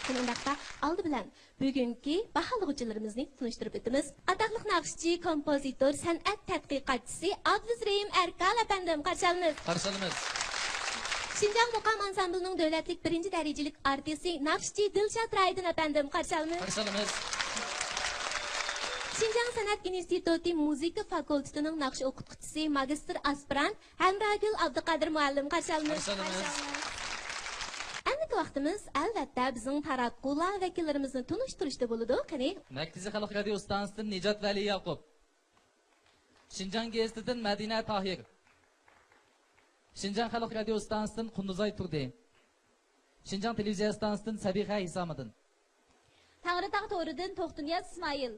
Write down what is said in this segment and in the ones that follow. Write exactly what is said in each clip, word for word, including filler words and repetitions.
قېنى ئۇنداقتا ئالدى بىلەن بۈگۈنكى باھالىغۇچىلىرىمىزنى تونۇشتۇرۇپ ئۆتىمىز. ئاتاقلىق ناخشىچى، كومپوزىتور، سەنئەت تەتقىقاتچىسى ئابدۇزرېھىم ئەركال ئەپەندىم، قارشى ئالىمىز. قارشى ئالىمىز. شىنجاڭ مۇقام ئانسامبىلىنىڭ دۆلەتلىك بىرىنچى دەرىجىلىك ئارتىسى، ناخشىچى دىلشات رايدىن ئەپەندىم، قارشى ئالىمىز. قارشى ئالىمىز. شىنجاڭ سەنئەت ئىنستىتۇتى مۇزىكا فاكۇلتېتىنىڭ ناخشا ئوقۇتقۇچىسى، ماگىستىر ئاسپىرانت ھەمراگۈل ئابدۇقادىر مۇئەللىم، قارشى ئالىمىز. قارشى ئالىمىز. ئەمدىكى ۋاقتىمىز، ئەلۋەتتە، بىزنىڭ تاراتقۇلار ۋەكىللىرىمىزنى تونۇشتۇرۇشتا بولىدۇ. قېنى. مەركىزىي خەلق رادىيو ئىستانسىسىدىن نىجات ۋەلى ياقۇپ. شىنجاڭ گېزىتىدىن مەدىنە تاھىر. شىنجاڭ خەلق رادىيو ئىستانسىسىدىن قۇندۇزئاي تۇردى. شىنجاڭ تېلېۋىزىيە ئىستانسىسىدىن سەبىخە ھېسامىدىن. تەڭرىتاغ تورىدىن توختىنىياز ئىسمائىل.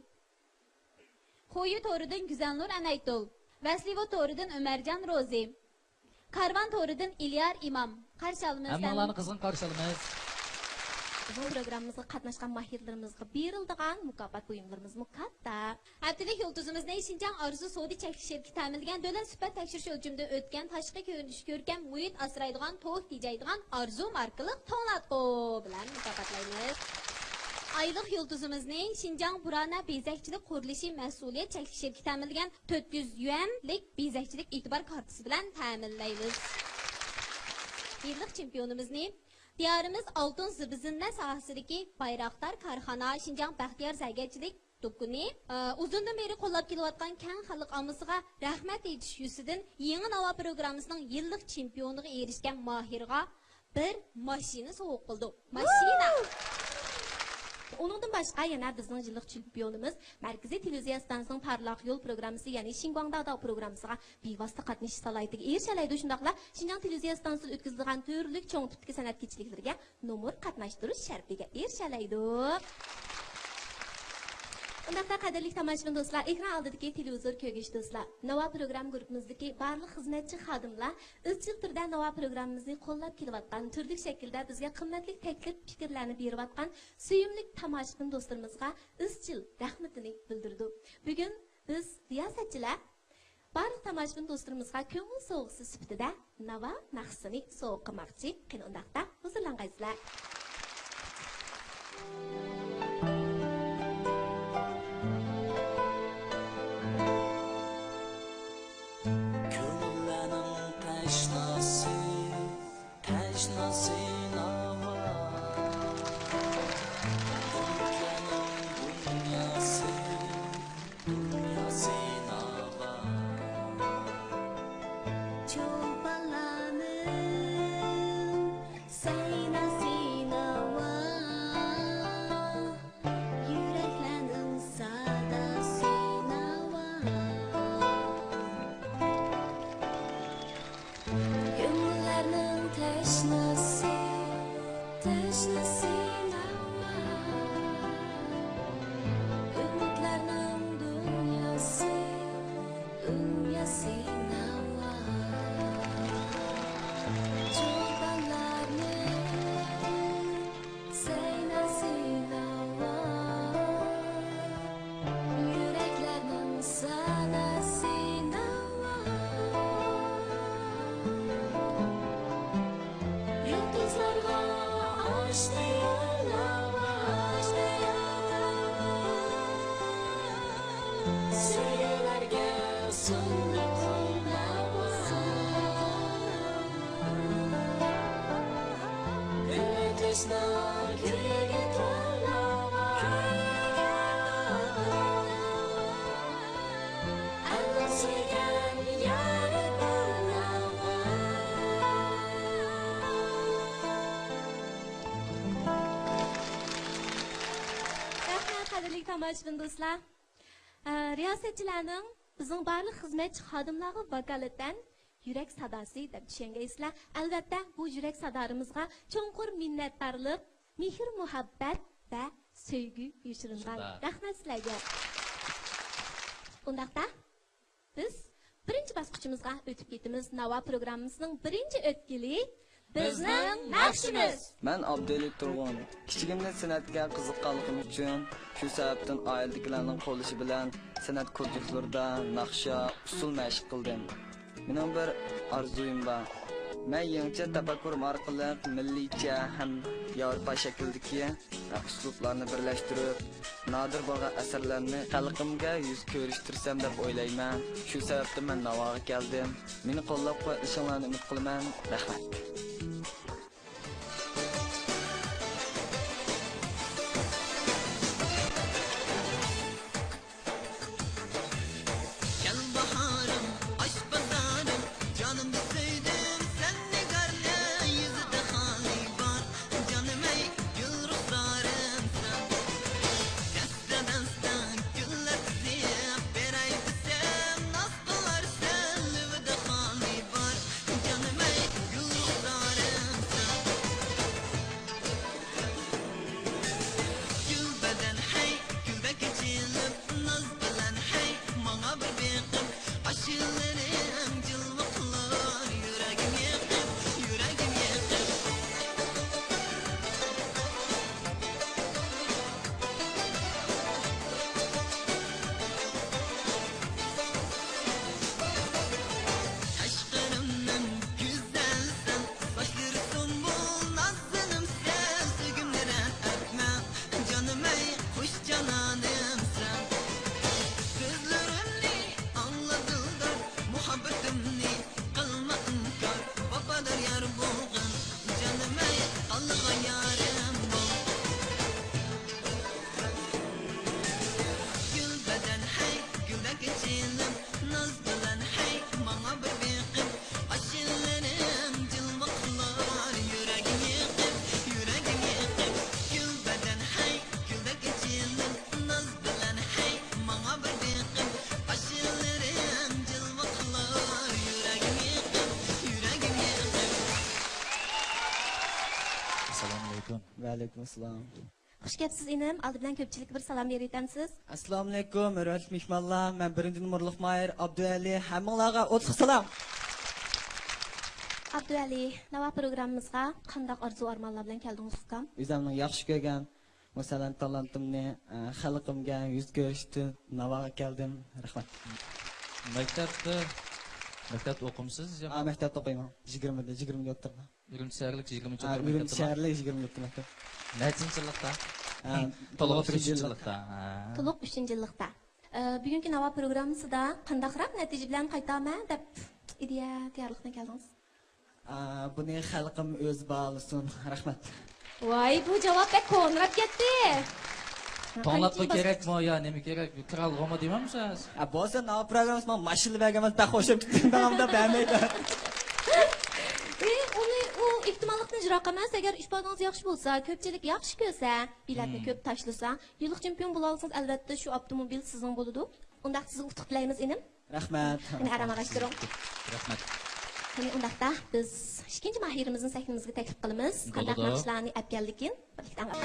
خۇيى تورىدىن گۈزەلنۇر ئەنەيتۇل. ۋەسلىۋۇ تورىدىن ئۆمەرجان روزى. كارۋان تورىدىن ئىليار ئىمام. قارشى ئالىمىز. ھەممىڭلارنى قىزغىن قارشى ئالىمىز. بىزنىڭ پروگراممىمىزغا قاتناشقان ماھىرلىرىمىزغا بېرىلىدىغان مۇكاپات بۇيۇملىرىمىزمۇ كاتتا. ھەپتىلىك يۇلتۇزىمىزنى شىنجاڭ ئارزۇ سودا چەكلىك شىركىتى تەمىنلىگەن دۆلەت سۈپەت تەكشۈرۈش ئۆلچىمىدىن ئۆتكەن تاشقى كۆرۈنۈشى كۆركەم مۇھىت ئاسرايدىغان توك تېجەيدىغان ئارزۇ ماركىلىق توڭلاتقۇ بىلەن مۇكاپاتلايمىز. ئايلىق يۇلتۇزىمىزنى شىنجاڭ بۇرانە بېزەكچىلىك قۇرۇلۇشى مەسئۇلىيەت چەكلىك شىركىتى تەمىنلىگەن تۆت يۈز يۈەنلىك بېزەكچىلىك ئېتىبار كارتىسى بىلەن تەمىنلەيمىز. يىللىق چېمپىيونىمىزنى دىيارىمىز ئالتۇن زىبۇزىننە ساھەسىدىكى بايراقدار كارخانا شىنجاڭ بەختىيار زەرگەرچىلىك دۇكىنى، ئە، ئۇزۇندىن بېرى قوللاپ كېلىۋاتقان كەڭ خەلق ئاممىسىغا رەھمەت ئېيتىش يۈزىسىدىن يېڭى ناۋا پروگراممىسىنىڭ يىللىق چېمپىيونىغا ئېرىشكەن ماھىرغا بىر ماشىنا سوۋغا قىلدۇق. ماشىنا! ئۇنىڭدىن باشقا يەنە بىزنىڭ يىللىق چېمپىيونىمىز مەركىزىي تېلېۋىزىيە ئىستانسىسىنىڭ پارلاق يول پروگراممىسى، يەنى شىنگۇاڭداۋداۋ پروگراممىسىغا بىۋاسىتە قاتنىشىش سالاھىيىتىگە ئېرىشەلەيدۇ. شۇنداقلا شىنجاڭ تېلېۋىزىيە ئىستانسىسىدا ئۆتكۈزۈلىدىغان تۈرلۈك چوڭ تىپتىكى سەنئەت كېچىلىكلىرىگە نومۇر قاتناشتۇرۇش شەرىپىگە ئېرىشەلەيدۇ. ئۇنداقتا، قەدىرلىك تاماشىبىن دوستلار، ئېكران ئالدىدىكى تېلېۋىزور كۆرگۈچى دوستلار، ناۋا پروگرامما گۇرۇپپىمىزدىكى بارلىق خىزمەتچى خادىملار ئىزچىل تۈردە ناۋا پروگراممىمىزنى قوللاپ كېلىۋاتقان، تۈرلۈك شەكىلدە بىزگە قىممەتلىك تەكلىپ پىكىرلەرنى بېرىۋاتقان سۆيۈملۈك تاماشىبىن دوستلىرىمىزغا ئىزچىل رەھمىتىنى بىلدۈرىدۇ. بۈگۈن بىز رىياسەتچىلەر بارلىق تاماشىبىن دوستلىرىمىزغا كۆڭۈل سوۋغىسى سۈپىتىدە ناۋا ناخشىسىنى سوۋغا قىلماقچى. قېنى ئۇنداقتا ھۇزۇرلانغايسىلەر. كۆڭۈللەرنىڭ تەشناسى، تەشناسى ناۋا. ئوتلارنىڭ دۇنياسى، دۇنياسى ناۋا. چولپانلارنىڭ سەيناسى ناۋا. يۈرەكلەرنىڭ ساداسى ناۋا. كۆڭۈللەرنىڭ تەشناسى، تەشناسى ناۋا. ئۈمىدلەرنىڭ دۇنياسى، دۇنياسى ناۋا. چولپانلارنىڭ سەيناسى ناۋا، يۈرەكلەرنىڭ ساداسى ناۋا. يۇلتۇزلارغا ئاچتى يول ناۋا، سۆيگۈلەرگە سۇندى قول ناۋا. دىلى تەشنا كۈيگە تولغان ئەلنىڭ سۆيگەن يارى بار ناۋا. رەھمەت، قەدىرلىك تاماشىبىن دوستلار. ئە، رىياسەتچىلەرنىڭ بىزنىڭ بارلىق خىزمەتچى خادىملارغا ۋاكالىتەن يۈرەك ساداسى دەپ چۈشەنگەيسىلەر. ئەلۋەتتە، بۇ يۈرەك سادالىرىمىزغا چوڭقۇر مىننەتدارلىق، مېھىر-مۇھەببەت ۋە سۆيگۈ يوشۇرۇنغان. شۇنداق. رەھمەت سىلەرگە. ئۇنداقتا، بىز بىرىنچى باسقۇچىمىزغا ئۆتۈپ كېتىمىز. ناۋا پروگراممىسىنىڭ بىرىنچى ئۆتكىلى بىزنىڭ ناخشىمىز. مەن ئابدۇئېلى تۇرغۇن. كىچىكىمدىن سەنئەتكە قىزىققانلىقىم ئۈچۈن، شۇ سەۋەبتىن ئائىلىدىكىلەرنىڭ قوللىشى بىلەن سەنئەت كۇرسلۇقلىرىدا ناخشا، ئۇسسۇل مەشىق قىلدىم. مېنىڭ بىر ئارزۇيۇم بار. مەن يېڭىچە تەپەككۇرۇم ئارقىلىق مىللىيچە ھەم ياۋروپا شەكلىدىكى ئۇسلۇبلارنى بىرلەشتۈرۈپ، نادىر بولغان ئەسەرلەرنى خەلقىمگە يۈز كۆرۈشتۈرسەم دەپ ئويلايمەن. شۇ سەۋەبتىن مەن ناۋاغا كەلدىم. مېنى قوللاپ قۇۋۋەتلىشىڭلارنى ئۈمىد قىلىمەن. رەھمەت. كەل باھارىم، ئاچ بازارىم، جانىمدا سۆيدۈم سەن نىگارنى، يۈزىدە خالى بار، جانىم ئەي، گۈل رۇخسارىمسەن. دەستە-دەستە گۈللەر تىزىپ، بېرەي دېسەم، ناز قىلارسەن، لېۋىدە خالى بار، جانىم ئەي، گۈل رۇخسارىمسەن. گۈل بەدەن ھەي، گۈلدەك ئېچىلىپ، ناز بىلەن ھەي، ماڭا بىر بېقىپ، ئاشۇ يىللىرىم جىلۋە قىلار، يۈرەكىم يېقىپ، يۈرەكىم يېقىپ. قەشقىرىمنىڭ گۈزەلسەن، ساچلىرى سۇمبۇل، نازلىنىمسەن، سۆيگۈمنى رەت ئەتمە، جانىم ئەي، خۇش جانانىمسەن. سۆزلىرىمنى ئاڭلا دىلدار، مۇھەببىتىمنى قىلما ئىنكار، ۋاپادار يار بولغىن، جانىم ئەي، قالغان يارىم بول. گۈل بەدەن ھەي، گۈلدەك ئېچىلىپ، ناز بىلەن ھەي، ماڭا بىر بېقىپ، ئاشۇ يىللىرىم جىلۋە قىلار، يۈرەكىم يېقىپ، يۈرەكىم يېقىپ. گۈل بەدەن ھەي، گۈلدەك ئېچىلىپ، ناز بىلەن ھەي، ماڭا بىر بېقىپ، ئاشۇ يىللىرىم جىلۋە قىلار، يۈرەكىم يېقىپ، يۈرەكىم يېقىپ. ئەسسالامۇ ئەلەيكۇم. ۋەئەلەيكۇم ئەسسالام. خۇش كەپسىز ئىنىم، ئالدى بىلەن كۆپچىلىككە بىر سالام بېرىۋېتەمسىز؟ ئەسسالامۇئەلەيكۇم، ھۆرمەتلىك مېھمانلار، مەن بىرىنچى نومۇرلۇق ماھىر ئابدۇئەلى، ھەممىڭلارغا ئوتلۇق سالام. ئابدۇئەلى، ناۋا پروگراممىمىزغا قانداق ئارزۇ ئارمانلار بىلەن كەلدىڭىز ئۇكام؟ ئۆزۈمنىڭ ياخشى كۆرگەن، مەسىلەن، تالانتىمنى، ئە، خەلقىمگە يۈز كۆرسىتىپ ناۋاغا كەلدىم. رەھمەت. مەكتەپتە، مەكتەپتە ئوقۇمسىز يا؟ ئا، مەكتەپتە ئوقۇيمەن. يىگىرمىدە، يىگىرمىدە ئوتتۇرىدا. ئۈرۈمچى شەھەرلىك يىگىرمىنچى ھە، ئوتتۇرا ئۈرۈمچى مەكتەپتە. شەھەرلىك يىگىرمىنچى ئوتتۇرا مەكتەپ. نەچچىنچى يىللىقتا؟ ھە، تولۇق تولۇق ئۈچىنچى ئۈچىنچى يىللىقتا. يىللىقتا. ھە. تولۇق ئۈچىنچى يىللىقتا. ئە، بۈگۈنكى ناۋا پروگراممىسىدا قانداقراق نەتىجە بىلەن قايتارمەن دەپ ئىدىيە تەييارلىقتىن كەلدىڭىز؟ ئە، بۇنى خەلقىم ئۆزى باھالىسۇن. رەھمەت. ۋاي، بۇ جاۋاب بەك كونىراپ كەتتى. توڭلاتقۇ كېرەكمۇ يا نېمە كېرەك؟ كىرالغۇمۇ دېمەمسىز؟ ئە، بولسا ناۋا پروگراممىسى ماڭا ماشىنا بەرگەن بولسا بەك خوش بولۇپ كېتىمەن، بەرمەيدۇ. ئى، ئۇنى، ئۇ ئېھتىماللىقتىن يىراق ئەمەس. ئەگەر ئىپادىڭىز ياخشى بولسا، كۆپچىلىك ياخشى كۆرسە، بېلەتنى مم. كۆپ تاشلىسا، يىللىق چېمپىيون بولالىسىڭىز، ئەلۋەتتە شۇ ئاپتوموبىل سىزنىڭ بولىدۇ. ئۇنداق سىزگە ئۇتۇق تىلەيمىز، ئىنىم. رەھمەت. مېنى ئارام ئاغاشتۇرۇڭ. رەھمەت. قېنى، ئۇنداقتا بىز ئىككىنچى ماھىرىمىزنى سەھنىمىزگە تەكلىپ قىلىمىز. قانداق بولىدۇ. ناخشىلارنى ئەپ كەلدىكىن؟ بىرلىكتە ئاڭلاپ.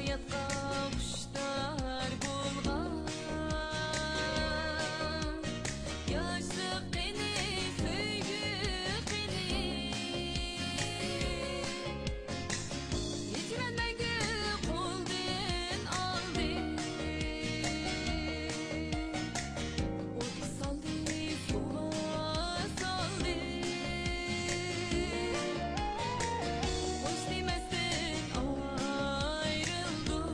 ھاياتقا خۇشتار بولغان ياشلىق قېنى، سۆيگۈ قېنى. ھىجران مەڭگۈ قولدىن ئالدى. ئوت سالدى، سۇغا سالدى. خوش دېمەستىن ئايرىلدۇق.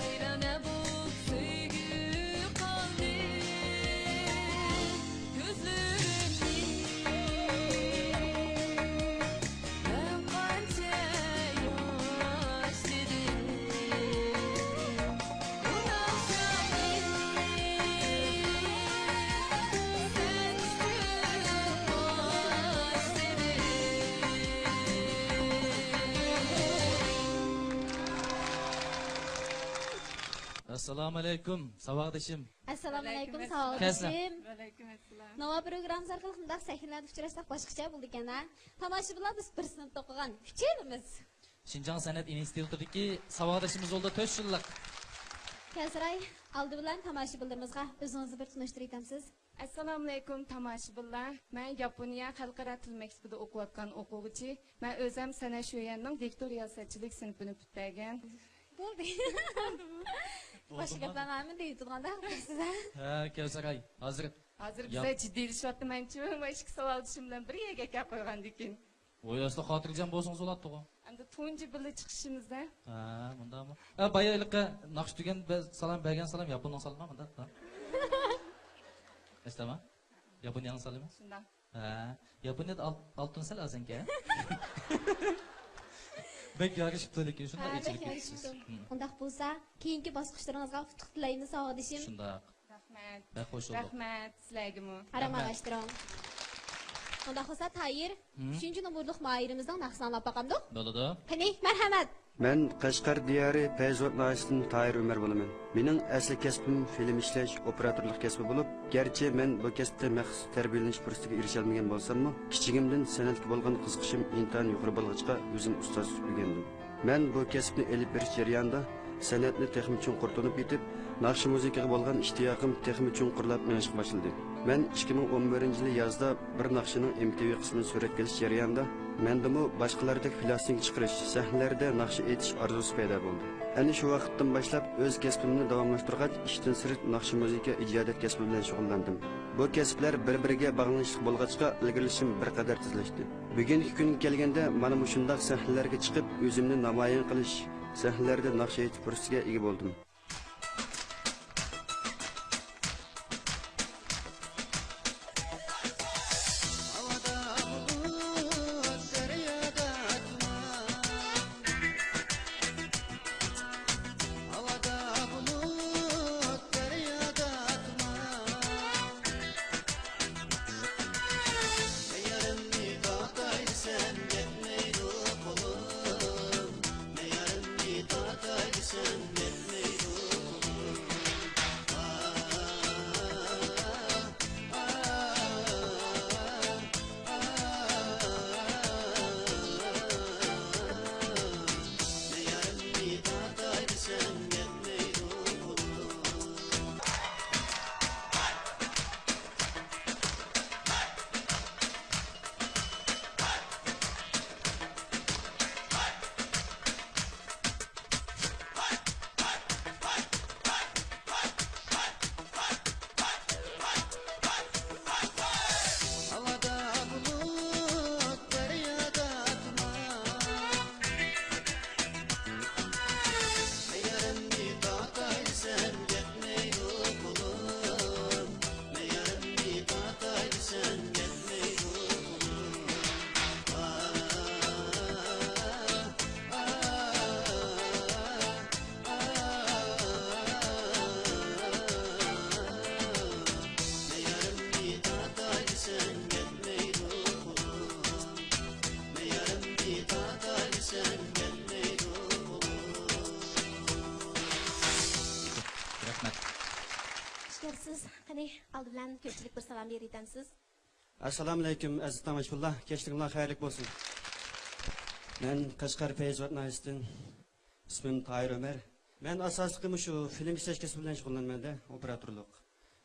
ۋەيرانە بوپ سۆيگۈ قالدى كۆزلىرىمنى. مەن قانچە ياشىدىم، بۇ ناخشامنى سەن ئۈچۈن باشلىدىم. ئەسسالامۇئەلەيكۇم، ساۋاقدىشىم. ئەسسالامۇئەلەيكۇم، ساۋاقدىشىم. كەلسىلە. ۋەئەلەيكۇم ئەسسالام. ناۋا پروگراممىسى ئارقىلىق مۇنداق سەھنىلەردە ئۇچراشساق باشقىچە بولىدىكەن ھە. تاماشىبىنلار، بىز بىر سىنىپتا ئوقۇغان ئۈچەيلىمىز. شىنجاڭ سەنئەت ئىنستىتۇتىدىكى ساۋاقدىشىمىز بولدى، تۆت يىللىق. كەلسىراي، ئالدى بىلەن تاماشىبىنلىرىمىزغا ئۆزىڭىزنى بىر تونۇشتۇرۇۋېتەمسىز؟ ئەسسالامۇئەلەيكۇم، تاماشىبىنلار. مەن ياپونىيە خەلقئارا تىل مەكتىپىدە ئوقۇۋاتقان ئوقۇغۇچى. مەن ئۆزەم سەنئەت شۆيۈەننىڭ دىكتور رىياسەتچىلىك سىنىپىنى پۈتتۈرگەن. بولدى. بولدىمۇ؟ باشقا گەپلەرنى ھەممىنى دەيۋېتىدىغاندا سىز ھە؟ ھە، كەۋسەر ئاي، ھازىر ھازىر ياپ- بىزلەر جىددىيلىشىۋاتىمەنچۇ، مانا ئىككى ساۋاقدىشىم بىلەن بىر يەرگە كەپ قويغاندىكىن. ۋوي، ئەسلى خاتىرجەم بولسىڭىز بولاتتىغۇ. ئەمدى تۇنجى بىللە چىقىشىمىزدا. ھە، مۇنداقمۇ؟ ھە، بايا ھېلىقى ناخشا تۈگەن بە-، سالام بەرگەن سالام ياپوننىڭ سالىمى مۇنداق. ئەسلىما؟ ياپونىيەنىڭ سالىمى؟ شۇنداق. ھە، ياپونىيەدە ئال-، ئالتۇن سەل ئازەنكەن. بەك يارىشىپتۇ لېكىن، شۇنداق ھە، بەك ئېچىلىپ يارىشىپتۇ. كېتىپسىز. ھىم. ئۇنداق بولسا، كېيىنكى باسقۇچلىرىڭىزغا ئۇتۇق تىلەيمىز، ساۋاقدىشىم. شۇنداق. رەھمەت. بەك خوش بولدۇق. رەھمەت سىلەرگىمۇ. رەھمەت. ئاڭلاشتۇرۇڭ. ئۇنداق بولسا، تاھىر، ھىم؟ ئۈچىنچى نومۇرلۇق ماھىرىمىزنىڭ ناخشىسىنى ئاڭلاپ باقامدۇق؟ بولىدۇ. قېنى، مەرھەمەت. مەن قەشقەر دىيارى پەيزىۋات ناھىيەسىدىن تاھىر ئۆمەر بولىمەن. مېنىڭ ئەسلى كەسپىم فىلىم ئىشلەش، ئوپېراتورلۇق كەسپى بولۇپ، گەرچە مەن بۇ كەسىپتە مەخسۇس تەربىيەلىنىش پۇرسىتىگە ئېرىشەلمىگەن بولساممۇ، كىچىكىمدىن سەنئەتكە بولغان قىزىقىشىم ئىنتايىن يۇقىرى بولغاچقا، ئۆزۈم ئۇستازلىشىپ ئۆگەندىم. مەن بۇ كەسىپنى ئېلىپ بېرىش جەريانىدا سەنئەتنى تېخىمۇ چوڭقۇر تونۇپ يېتىپ، ناخشا مۇزىكىغا بولغان ئىشتىياقىم تېخىمۇ چوڭقۇرلاپ مېڭىشقا باشلىدى. مەن ئىككى مىڭ ئون بىرىنچى يىلى يازدا بىر ناخشىنىڭ ئېم تى ۋى قىسمىنى سۈرەتكە ئېلىش جەريانىدا مەندىمۇ باشقىلاردەك پلاستىنكا چىقىرىش، سەھنىلەردە ناخشا ئېيتىش ئارزۇسى پەيدا بولدى. ئەنە شۇ ۋاقىتتىن باشلاپ ئۆز كەسپىمنى داۋاملاشتۇرغاچ، ئىشتىن سىرت ناخشا مۇزىكا ئىجادىيەت كەسپى بىلەن شۇغۇللاندىم. بۇ كەسىپلەر بىر-بىرىگە باغلىنىشلىق بولغاچقا، ئىلگىرىلىشىم بىر قەدەر تېزلەشتى. بۈگۈنكى كۈنگە كەلگەندە، مانا مۇشۇنداق سەھنىلەرگە چىقىپ، ئۆزۈمنى نامايان قىلىش، سەھنىلەردە ناخشا ئېيتىش پۇرسىتىگە ئىگە بولدۇم. ھاۋادا بۇلۇت، دەريادا تۇمان. مەيارىمنى تارتاي دېسەم يەتمەيدۇ قولۇم. مەيارىمنى تارتاي دېسەم يەتمەيدۇ قولۇم. ھاۋادا بۇلۇت، دەريادا تۇمان. مەيارىمنى تارتاي دېسەم يەتمەيدۇ قولۇم. مەيارىمنى تارتاي دېسەم يەتمەيدۇ قولۇم. رەھمەت. ئىشكەنسىز، قېنى، ئالدى بىلەن كۆپچىلىك بىر سالام بېرىۋېتەمسىز؟ ئەسسالامۇئەلەيكۇم، ئەزىز تاماشىبىنلار، كەچلىكىڭلار خەيرلىك بولسۇن. مەن قەشقەر پەيزىۋات ناھىيەسىدىن. ئىسمىم تاھىر ئۆمەر. مەن ئاساسلىقى مۇشۇ فىلىم ئىشلەش كەسپى بىلەن شۇغۇللىنىمەن-دە، ئوپېراتورلۇق.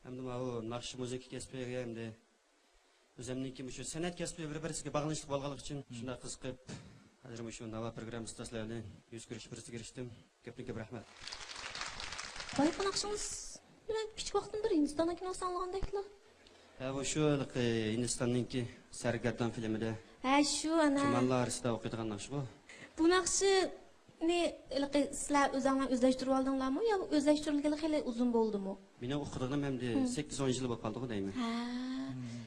ھەمدە ماۋۇ ناخشا مۇزىكا كەسپىگە ھەمدە ئۆزۈمنىڭكى مۇشۇ سەنئەت كەسپى بىر-بىرسىگە باغلىنىشلىق بولغانلىقى ئۈچۈن شۇنداق قىزىقىپ، ھازىر مۇشۇ ناۋا پروگراممىسىدا سىلەر بىلەن يۈز كۆرۈش پۇرسىتىگە ئېرىشتىم. كۆپتىن كۆپ رەھمەت. بايىقى ناخشىڭىز، مەن كىچىك ۋاقتىمدا بىر ھىندىستاندا كىنوسى ئاڭلىغاندەكلا. ھە، بۇ شۇ ھېلىقى ھىندىستاننىڭكى سەرگەردان فىلىمىدە ھە، شۇ ئانا. چومانلار ئارىسىدا ئوقۇيدىغان ناخشىغۇ. بۇ ناخشىنى ھېلىقى سىلەر ئۆزۈڭلار ئۆزلەشتۈرۈۋالدىڭلارمۇ يا ئۆزلەشتۈرۈلگىلى خېلى ئۇزۇن بولدىمۇ؟ مېنىڭ ئوقۇيدىغىنىم ئەمدى سەككىز ئون يىل بولۇپ قالدىغۇ دەيمەن. ھە.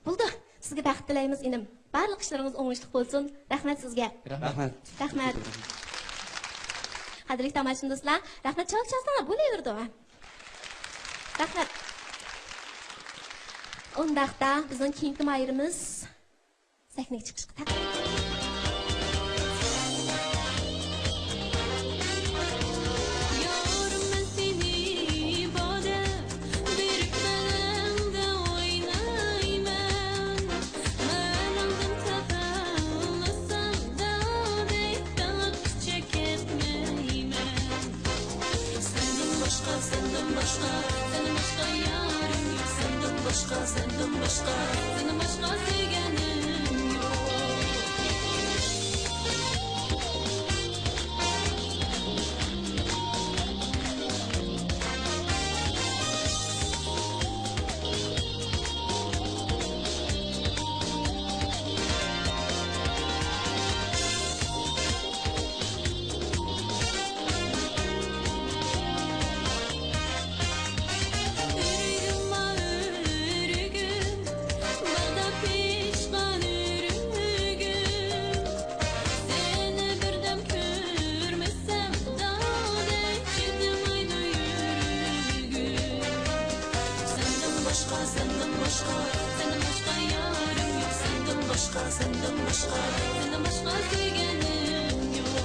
بولدى. سىزگە بەخت تىلەيمىز، ئىنىم. بارلىق ئىشلىرىڭىز ئوڭۇشلۇق بولسۇن. رەھمەت سىزگە. رەھمەت. رەھمەت. قەدىرلىك تاماشىبىن دوستلار، رەھمەت چال چالساڭلار بولۇۋېرىدۇ. رەھمەت. ئۇنداقتا بىزنىڭ كېيىنكى ماھىرىمىز سەھنىگە چىقىشقا تەقدىر. يارىم، مەن سېنى بادەم بېرىپ مەنەڭدە ئوينايمەن. مەنەڭدىن تاپالمىسام دادەي، تاپقۇچە كەتمەيمەن. سەندىن باشقا، سەندىن باشقا، سەندىن باشقا يارىم يوق. سەندىن باشقا، سەندىن باشقا، سەندىن باشقا سۆيگەنىم يوق. ئۆرۈگۈم، ئۆرۈگۈم، باغدا پىشقان ئۆرۈگۈم. سېنى بىردەم كۆرمىسەم، دادەي، چىدىمايدۇ يۈرىكىم. سەندىن باشقا، سەندىن باشقا، سەندىن باشقا يارىم يوق. سەندىن باشقا، سەندىن باشقا، سەندىن باشقا سۆيگەنىم يوق.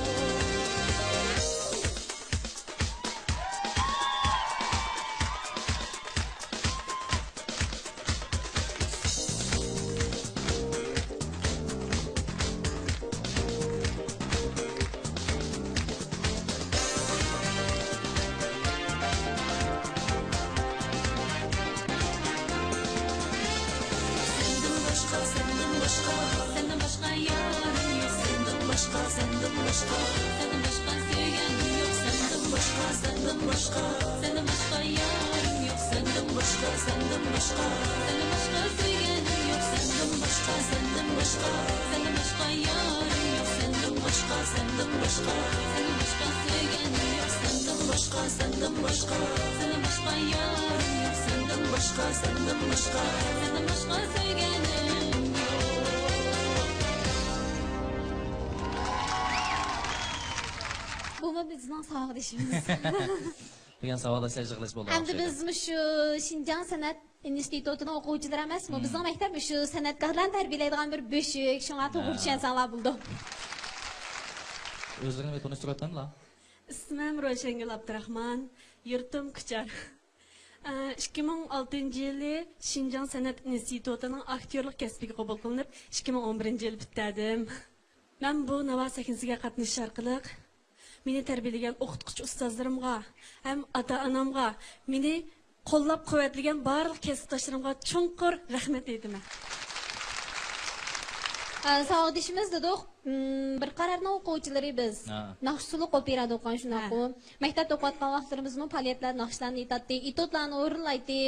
سەندىن باشقا، سەندىن باشقا، سەندىن باشقا يارىم يوق. سەندىن باشقا، سەندىن باشقا، سەندىن باشقا سۆيگەنىم يوق. سەندىن باشقا، سەندىن باشقا، سەندىن باشقا يارىم يوق. سەندىن باشقا، سەندىن باشقا، سەندىن باشقا سۆيگەنىم يوق. سەندىن باشقا، سەندىن باشقا، سەندىن باشقا يارىم يوق. سەندىن باشقا، سەندىن باشقا، سەندىن باشقا سۆيگەنىم يوق. سەندىن باشقا، سەندىن باشقا، سەندىن باشقا يارىم يوق. سەندىن باشقا، سەندىن باشقا، سەندىن باشقا سۆيگەنىم يوق. بۇمۇ بىزنىڭ ساۋاقدىشىمىز. دېگەن ساۋاقداشلار يىغىلىش بولدى. ئەمدى بىز مۇشۇ شىنجاڭ سەنئەت ئىنستىتۇتىنىڭ ئوقۇغۇچىلىرى ئەمەسمۇ؟ بىزنىڭ مەكتەپ مۇشۇ سەنئەتكارلارنى تەربىيەلەيدىغان بىر بۆشۈك، شۇڭا توغرا چۈشەنسەڭلار بولىدۇ. ئۆزلىرىنى تونۇشتۇرۇۋەتمەملا؟ ئىسمىم روشەنگۈل ئابدۇراخمان، يۇرتۇم كۇچار. ئىككى مىڭ ئالتىنچى يىلى شىنجاڭ سەنئەت ئىنستىتۇتىنىڭ ئاكتيورلۇق كەسپىگە قوبۇل قىلىنىپ، ئىككى مىڭ ئون بىرىنچى يىلى پۈتتۈردۈم. مەن بۇ ناۋا سەھنىسىگە قاتنىشىش ئارقىلىق مېنى تەربىيەلىگەن ئوقۇتقۇچى ئۇستازلىرىمغا ھەم ئاتا-ئانامغا، مېنى قوللاپ-قۇۋۋەتلىگەن بارلىق كەسىپداشلىرىمغا چوڭقۇر رەھمەت ئېيتىمەن. ئە، ساۋاقدىشىمىز دېدۇق، م، بىر قارارنىڭ ئوقۇغۇچىلىرى بىز. ھە. ناخشىچىلىق ئوپېرا ئوقۇغان شۇنداققۇ. ھە. مەكتەپتە ئوقۇۋاتقان ۋاقىتلىرىمىزمۇ پائالىيەتلەر، ناخشىلارنى ئېيتاتتى، ئېتيۇدلارنى ئورۇنلايتتى.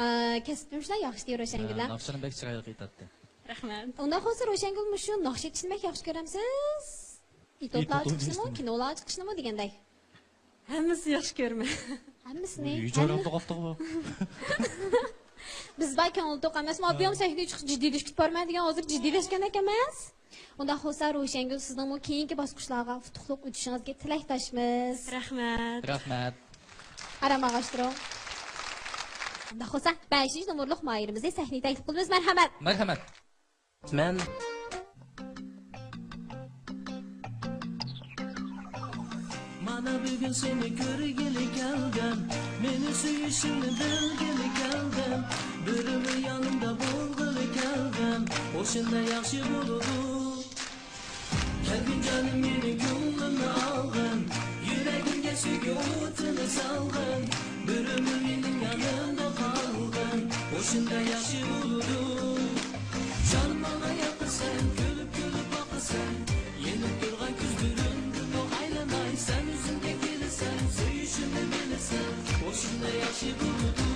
ئە، كەسپىمىزلا ياخشى، روشەنگۈلە. ھە، ناخشىنى بەك چىرايلىق ئېيتاتتى. رەھمەت. ئۇنداق بولسا روشەنگۈل مۇشۇ ناخشا ئېيتىشنى بەك ياخشى كۆرەمسىز؟ ئېتيۇدلارغا چىقىشنىمۇ، كىنولارغا چىقىشنىمۇ دېگەندەك. ھەممىسىنى ياخشى كۆرىمەن. ھەممىسىنى. ئۆي جايلاپ تۇرۇپتۇ بۇ. بىز بار كۆڭۈل توق ئەمەسمۇ؟ ئاپىيام سەھنىگە چىقىپ جىددىيلىشىپ كېتىپ بارىمەن دېگەن، ھازىر جىددىيلەشكەندەك ئەمەس. ئۇنداق بولسا روشەنگۈل، سىزنىڭمۇ كېيىنكى باسقۇچلارغا ئۇتۇقلۇق ئۆتۈشىڭىزگە تىلەكداشمىز. رەھمەت. رەھمەت. ئارام ئالغاچتۇرۇڭ. ئۇنداق بولسا بەشىنچى نومۇرلۇق ماھىرىمىزنى سەھنىگە تەكلىپ قىلىمىز. مەرھەمەت. مەرھەمەت. مەن مانا بۈگۈن سېنى كۆرگىلى كەلدىم، مېنى سۆيۈشۈڭنى بىلگىلى كەلدىم، بىرلا يېنىمدا بولغىلى كەلدىم، ئۇ شۇنداق ياخشى بولىدۇ. سەلگىن جانىم مېنى كۆڭلۈمنى ئالغىن، يۈرەكىمگە سۆيگۈ ئوتىنى سالغىن، بىر ئۆمۈر مېنىڭ يېنىمدا قالغىن، ئۇ شۇنداق ياخشى بولىدۇ. جانىم ماڭا ياقىسەن، كۈلۈپ كۈلۈپ باقىسەن، يېنىپ تۇرغان كۆزلىرىمدىمۇ ئايلىناي، سەن ئۆزۈمگە كېلىسەن، سۆيۈشۈمنى بىلىسەن، ئۇ شۇنداق ياخشى بولىدۇ.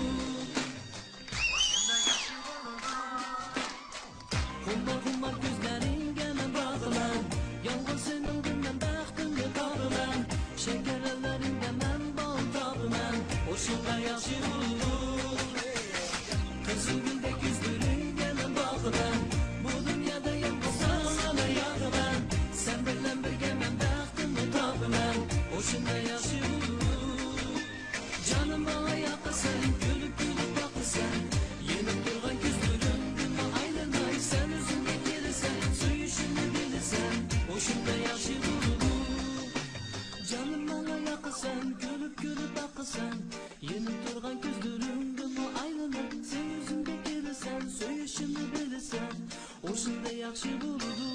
خۇمار خۇمار كۆزلىرىڭگە مەن باقىمەن، يالغۇز سېنىڭدىن مەن بەختىمنى تاپىمەن، شەكەر ئەللىرىڭدە مەن بال تاپىمەن، ئۇ شۇنداق ياخشى بولىدۇ. قىزىل گۈلدەك كۆزلىرىڭگە مەن باقىمەن، بۇ دۇنيادا يالغۇز ساڭىلا ياقىمەن، سەن بىلەن بىرگە مەن بەختىمنى تاپىمەن، ئۇ شۇنداق ياخشى بولىدۇ. جانىم ماڭا ياقىسەن، كۈلۈپ كۈلۈپ باقىسەن، يېنىپ تۇرغان كۆزلىرىمدىنمۇ ئايلىناي، سەن ئۆزۈڭگە كېلىسەن، سۆيۈشۈمنى بىلىسەن، ئۇ شۇنداق ياخشى بولىدۇ. جانىم ماڭا ياقىسەن، كۈلۈپ كۈلۈپ باقىسەن، يېنىپ تۇرغان كۆزلىرىمدىنمۇ ئايلىناي، سەن ئۆزۈڭگە كېلىسەن، سۆيۈشۈمنى بىلىسەن، ئۇ شۇنداق ياخشى بولىدۇ.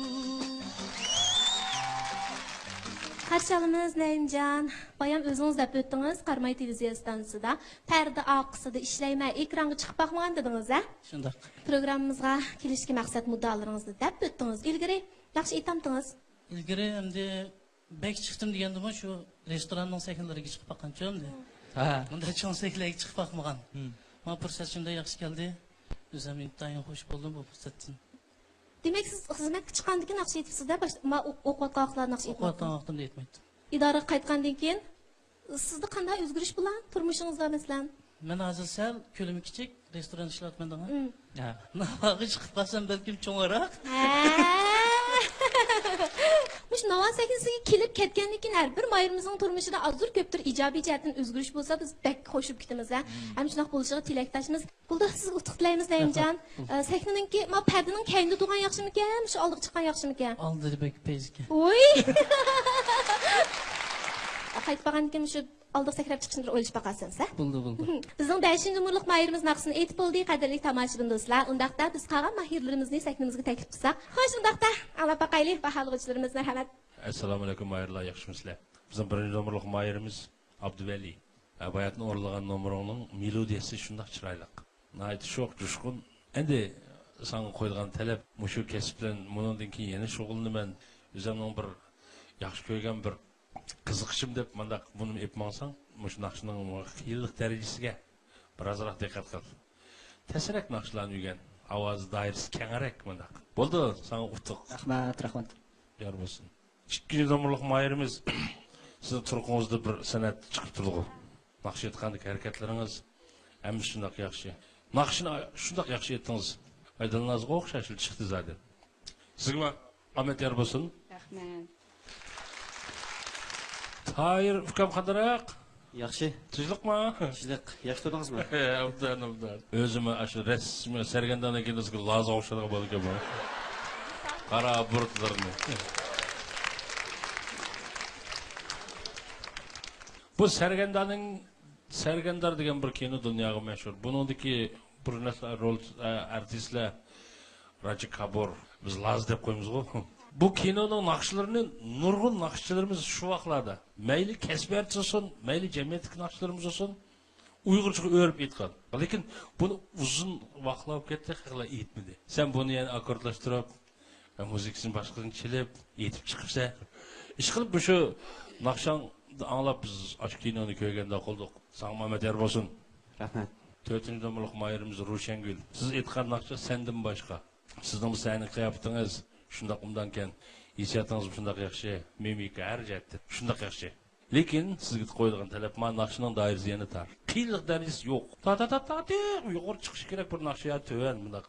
قارشى ئالىمىز نەيىمجان. بايام ئۆزىڭىز دەپ ئۆتتىڭىز، قاراماي تېلېۋىزىيە ئىستانسىسىدا پەردە ئارقىسىدا ئىشلەيمەن، ئېكرانغا چىقىپ باقمىغان دېدىڭىز ھە؟ شۇنداق. پروگراممىمىزغا كېلىشكە مەقسەت مۇددىئالىرىڭىزنى دەپ ئۆتتىڭىز. ئىلگىرى ياخشى ئېيتامتىڭىز؟ ئىلگىرى ئەمدى بەك چىقتىم دېگەندىمۇ شۇ رېستوراننىڭ سەھنىلىرىگە چىقىپ باققانچۇ ئەمدى. ھە. بۇنداق چوڭ سەھنىلەرگە چىقىپ باقمىغان. ھىم. ماڭا پۇرسەت شۇنداق ياخشى كەلدى. ئۆزۈم ئىنتايىن خۇش بولدۇم بۇ پۇرسەتتىن. دېمەك، سىز خىزمەتكە چىققاندىن كېيىن ناخشا ئېيتىپسىز-دە، باش-، ما-، ئو-، ئوقۇۋاتقان ۋاقىتلاردا ناخشا ئوقۇۋاتقان ئېيتماپتىڭىز. ۋاقتىمدا ئېيتمايتتىم. ئىدارىگە قايتقاندىن كېيىن سىزدە قانداق ئۆزگىرىش بولار تۇرمۇشىڭىزدا، مەسىلەن؟ مەن ھازىر سەل كۆلىمى كىچىك رېستوران ئىشلەۋاتىمەن دەڭە. مم. ھە. ناۋاغا چىقىپ قالسام بەلكىم چوڭراق. ھە. مۇشۇ ناۋا سەھنىسىگە كېلىپ كەتكەندىن كېيىن ھەر بىر ماھىرىمىزنىڭ تۇرمۇشىدا ئازدۇر كۆپتۇر ئىجابىي جەھەتتىن ئۆزگىرىش بولسا، بىز بەك خوش بولۇپ كېتىمىز ھە. مم. ھەم شۇنداق بولۇشىغا تىلەكداشمىز. بولدى، سىزگە ئۇتۇق تىلەيمىز، نەيىمجان. رەھمەت. ئە، سەھنىنىڭكى، ما، پەردىنىڭ كەينىدە تۇرغان ياخشىمىكەن، مۇشۇ ئالدىغا چىققان ياخشىمىكەن؟ ئالدىدا بەك پەيزىكەن. ۋوي! قايتىپ بارغاندىن كېيىن مۇشۇ ئالدىغا سەكرەپ چىقىشنى بىر ئويلىشىپ باقارسەن، ھە؟ بولدى، بولدى. بىزنىڭ بەشىنچى نومۇرلۇق ماھىرىمىز ناخشىسىنى ئېيتىپ بولدى، قەدىرلىك تاماشىبىن دوستلار. ئۇنداقتا بىز قالغان ماھىرلىرىمىزنى سەھنىمىزگە تەكلىپ قىلساق. خوش، ئۇنداقتا ئاڭلاپ باقايلى، باھالىغۇچىلىرىمىز، مەرھەمەت. ئەسسالامۇئەلەيكۇم ماھىرلار، ياخشىمۇسىلەر؟ بىزنىڭ بىرىنچى نومۇرلۇق ماھىرىمىز ئابدۇۋەلى. ھە، باياتىن ئورۇنلىغان نومۇرۇڭنىڭ مېلودىيەسى شۇنداق چىرايلىق. ناھايىتى شوخ، جۇشقۇن. ئەمدى ساڭا قويىدىغان تەلەپ مۇشۇ كەسىپ بىلەن مۇنىڭدىن كېيىن يەنە شۇغۇللىنىمەن. ئۆزۈمنىڭ بىر ياخشى كۆرگەن بىر قىزىقىشىم دەپ مانداق بۇنىمۇ ئېلىپ ماڭساڭ، مۇشۇ ناخشىنىڭ خېلىلىق دەرىجىسىگە بىر ئازراق دىققەت قىل. تەسرەك ناخشىلارنى ئۆگەن. ئاۋازى دائىرىسى كەڭرەك مانداق. بولدى، ساڭا ئۇتۇق. رەھمەت، رەھمەت. يار بولسۇن. ئىككىنچى نومۇرلۇق ماھىرىمىز، سىزنىڭ تۇرقىڭىزدا بىر سەنئەت چىقىپ تۇرىدىغۇ. ناخشا ئېيتقاندىكى ھەرىكەتلىرىڭىز ھەممىسى شۇنداق ياخشى. ناخشىنى شۇنداق ياخشى ئېيتتىڭىز. ئايدىلنازغا ئوخشاش چىقتى زادى. سىزگىمۇ ئامەت يار بولسۇن. رەھمەت. تاھىر ئۇكام قانداق؟ ياخشى. تىنچلىقمۇ؟ تىنچلىق. ياخشى تۇردىڭىزمۇ؟ ئوبدان، ئوبدان. ئۆزىمۇ ئاشۇ رەسمىي سەرگەرداننىڭ كىنوسىغا لازغا ئوخشايدىغان بالىكەن بۇ. قارا بۇرۇتلىرىنى. بۇ سەرگەرداننىڭ، سەرگەردان دېگەن بىر كىنو دۇنياغا مەشھۇر. بۇنىڭدىكى بىر نەرسە رول، ئە، ئارتىسلار راجا كابۇر، بىز لاز دەپ قويىمىزغۇ. بۇ كىنونىڭ ناخشىلىرىنى نۇرغۇن ناخشىچىلىرىمىز شۇ ۋاقىتلاردا، مەيلى كەسپىي ئارتىس بولسۇن، مەيلى جەمئىيەتتىكى ناخشىلىرىمىز بولسۇن، ئۇيغۇرچىغا ئۆرۈپ ئېيتقان. لېكىن بۇنى ئۇزۇن ۋاقىتلار بولۇپ كەتتى، خەقلەر ئېيتمىدى. سەن بۇنى يەنە ئاككوردلاشتۇرۇپ، مۇزىكىسىنى باشقىدىن چېلىپ، ئېيتىپ چىقىپسەن. ئىشقىلىپ مۇشۇ ناخشاڭنى ئاڭلاپ بىز ئاشۇ كىنونى كۆرگەندەك قىلدۇق. ساڭا ئامەت يار بولسۇن. رەھمەت. تۆتىنچى نومۇرلۇق ماھىرىمىز روشەنگۈل. سىز ئېيتقان ناخشا سەندىن باشقا. سىزنىڭ بۇ سەھنە قىياپىتىڭىز شۇنداق ئوبدانكەن، ھېسسىياتىڭىز شۇنداق ياخشى، مىمىكا ھەر جەھەتتىن شۇنداق ياخشى. لېكىن سىزگە قويىدىغان تەلەپ، مانا ناخشىنىڭ دائىرىسى يەنە تار. قىيىنلىق دەرىجىسى يوق. تا، تا، تا، تا، تېخى يۇقىرى چىقىشى كېرەك بىر ناخشا يا تۆۋەن مۇنداق.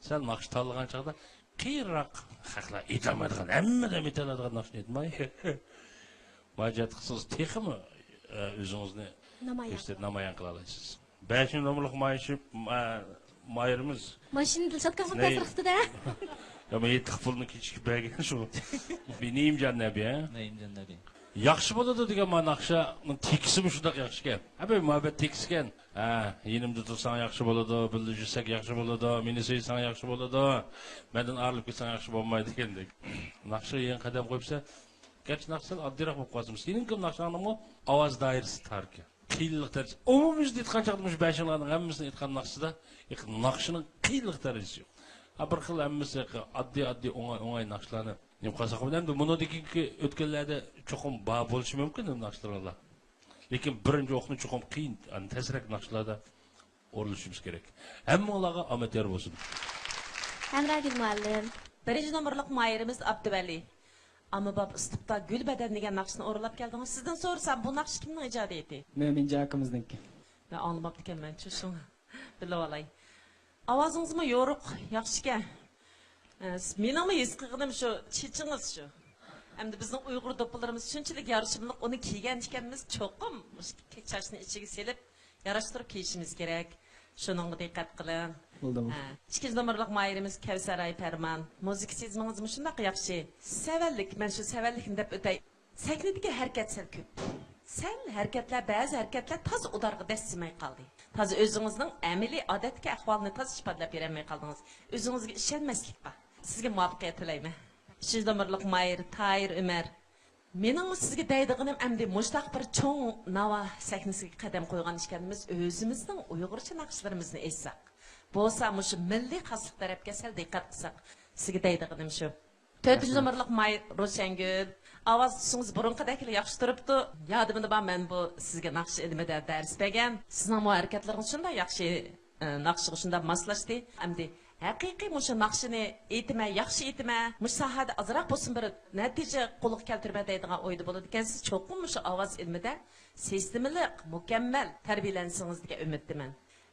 سەن ناخشا تاللىغان چاغدا قىيىنراق، خەقلەر ئېيتالمايدىغان، ھەممىدىن ئېيتالىدىغان ناخشىنى ئېيتماي. مۇراجىئەت قىلسىڭىز تېخىمۇ، ئە، ئۆزىڭىزنى نامايان كۆرسىتىپ، نامايان قىلالايسىز. بەشىنچى نومۇرلۇق ماھىر، ئە، ماھىرىمىز. ماشىنا دىلشات كامىل نەي-، تەسىر قىپتۇ-دە. يا، مەن يېتىلىق پۇلنى كېچىكىپ بەرگەن شۇ. نەيىمجان نەبى، ھە؟ نەيىمجان نەبى. ياخشى بولىدۇ دېگەن ما ناخشا تېكىستىمۇ شۇنداق ياخشىكەن. ھە، بۇ مۇھەببەت تېكىستىكەن. ھە، يېنىمدا تۇرساڭ ياخشى بولىدۇ، بىللە يۈرسەك ياخشى بولىدۇ، مېنى سۆيسەڭ ياخشى بولىدۇ، مەندىن ئايرىلىپ كەتسەڭ ياخشى بولمايدىكەندەك. ناخشىغا يېڭى قەدەم قويۇپسەن. گەرچە ناخشا سەل ئاددىيراق بولۇپ قالسىمۇ، سېنىڭكى ناخشاڭنىڭمۇ ئاۋاز دائىرىسى تاركەن. قىيىنلىق دەرىجىسى. ئومۇميۈزلۈك ئېيتقان چاغدا مۇشۇ بەشىڭلارنىڭ ھەممىسىنى ئېيتقان ناخشىسىدا ناخشىنىڭ قىيىنلىق دەرىجىسى يوق. ھە، بىر خىل ھەممىسى ئاددىي، ئاددىي، ئوڭاي، ئوڭاي ناخشىلارنى نېمە قىلساق، ئەمدى مۇنىڭدىن كېيىنكى ئۆتكەنلەردە چوقۇم بار بولۇشى مۇمكىن ناخشىلىرىڭلار. لېكىن بىرىنچى ئوقنى چوقۇم قىيىن، يەنى تەسرەك ناخشىلاردا ئورۇنلىشىمىز كېرەك. ھەممىڭلارغا ئامەت يار بولسۇن. ھەمراگۈل مۇئەللىم. بىرىنچى نومۇرلۇق ماھىرىمىز ئابدۇۋەلى. ئاممىباب ئۇسلۇبتا گۈل بەدەن دېگەن ناخشىنى ئورۇنلاپ كەلدىڭىز. سىزدىن سورىسام، بۇ ناخشا كىمنىڭ ئىجادىيىتى؟ مۆمىنجان ئاكىمىزنىڭكى. مەن ئاڭلىماپتىكەنمەن، شۇ، شۇڭا بىلىۋالاي. ئاۋازىڭىزمۇ يورۇق، ياخشىكەن. ئە، مېنىڭمۇ ھېس قىلغىنىم شۇ، چېچىڭىز شۇ. ئەمدى بىزنىڭ ئۇيغۇر دوپپىلىرىمىز شۇنچىلىك يارىشىملىق، ئۇنى كىيگەن ئىكەنمىز، چوقۇم مۇشۇ چاچنى ئىچىگە سېلىپ، ياراشتۇرۇپ كىيىشىمىز كېرەك. شۇنىڭغا دىققەت قىلىڭ. بولدى، بولدى. ھە. ئىككىنچى نومۇرلۇق ماھىرىمىز كەۋسەراي پەرمان. مۇزىكا سېزىمىڭىزمۇ شۇنداق ياخشى. سەۋەنلىك، مەن شۇ سەۋەنلىكنى دەپ ئۆتەي. سەھنىدىكى ھەرىكەت سەل كۆپ. سەل ھەرىكەتلەر، بەزى ھەرىكەتلەر تازا ئۇدارغا دەسسىمەي قالدى. تازا ئۆزىڭىزنىڭ ئەمەلىي ئادەتتىكى ئەھۋالنى تازا ئىپادىلەپ بېرەلمەي قالدىڭىز. ئۆزىڭىزگە ئىشەنمەسلىك بار. سىزگە مۇۋەپپەقىيەت تىلەيمەن. ئۈچىنچى نومۇرلۇق ماھىر تاھىر ئۆمەر. مېنىڭمۇ سىزگە دەيدىغىنىم، ئەمدى مۇشۇنداق بىر چوڭ ناۋا سەھنىسىگە قەدەم قويغان ئىكەنمىز، ئۆزىمىزنىڭ ئۇيغۇرچە ناخشىلىرىمىزنى ئېيتساق، بولسا مۇشۇ مىللىي خاسلىق تەرەپكە سەل دىققەت قىلساق، سىزگە دەيدىغىنىم شۇ. تۆتىنچى رەھمەت. نومۇرلۇق ماي روشەنگۈل. ئاۋاز تۈسىڭىز بۇرۇنقىدەكلا ياخشى تۇرۇپتۇ. يادىمدا بار، مەن بۇ سىزگە ناخشا ئىلمىدە دەرس بەرگەن. سىزنىڭمۇ ھەرىكەتلىرىڭىز شۇنداق ياخشى. ئى، ناخشىغا شۇنداق ماسلاشتى. ئەمدى ھەقىقىي مۇشۇ ناخشىنى ئېيتىمەن، ياخشى ئېيتىمەن، مۇشۇ ساھەدە ئازراق بولسۇن بىر نەتىجە قولغا كەلتۈرىمەن دەيدىغان ئويدا بولىدىكەنسىز، چوقۇم مۇشۇ ئاۋاز ئىلمىدە سىستېمىلىق، مۇكەممەل تەربىيەلەنسىڭىز دېگەن ئۈمىدتىمەن.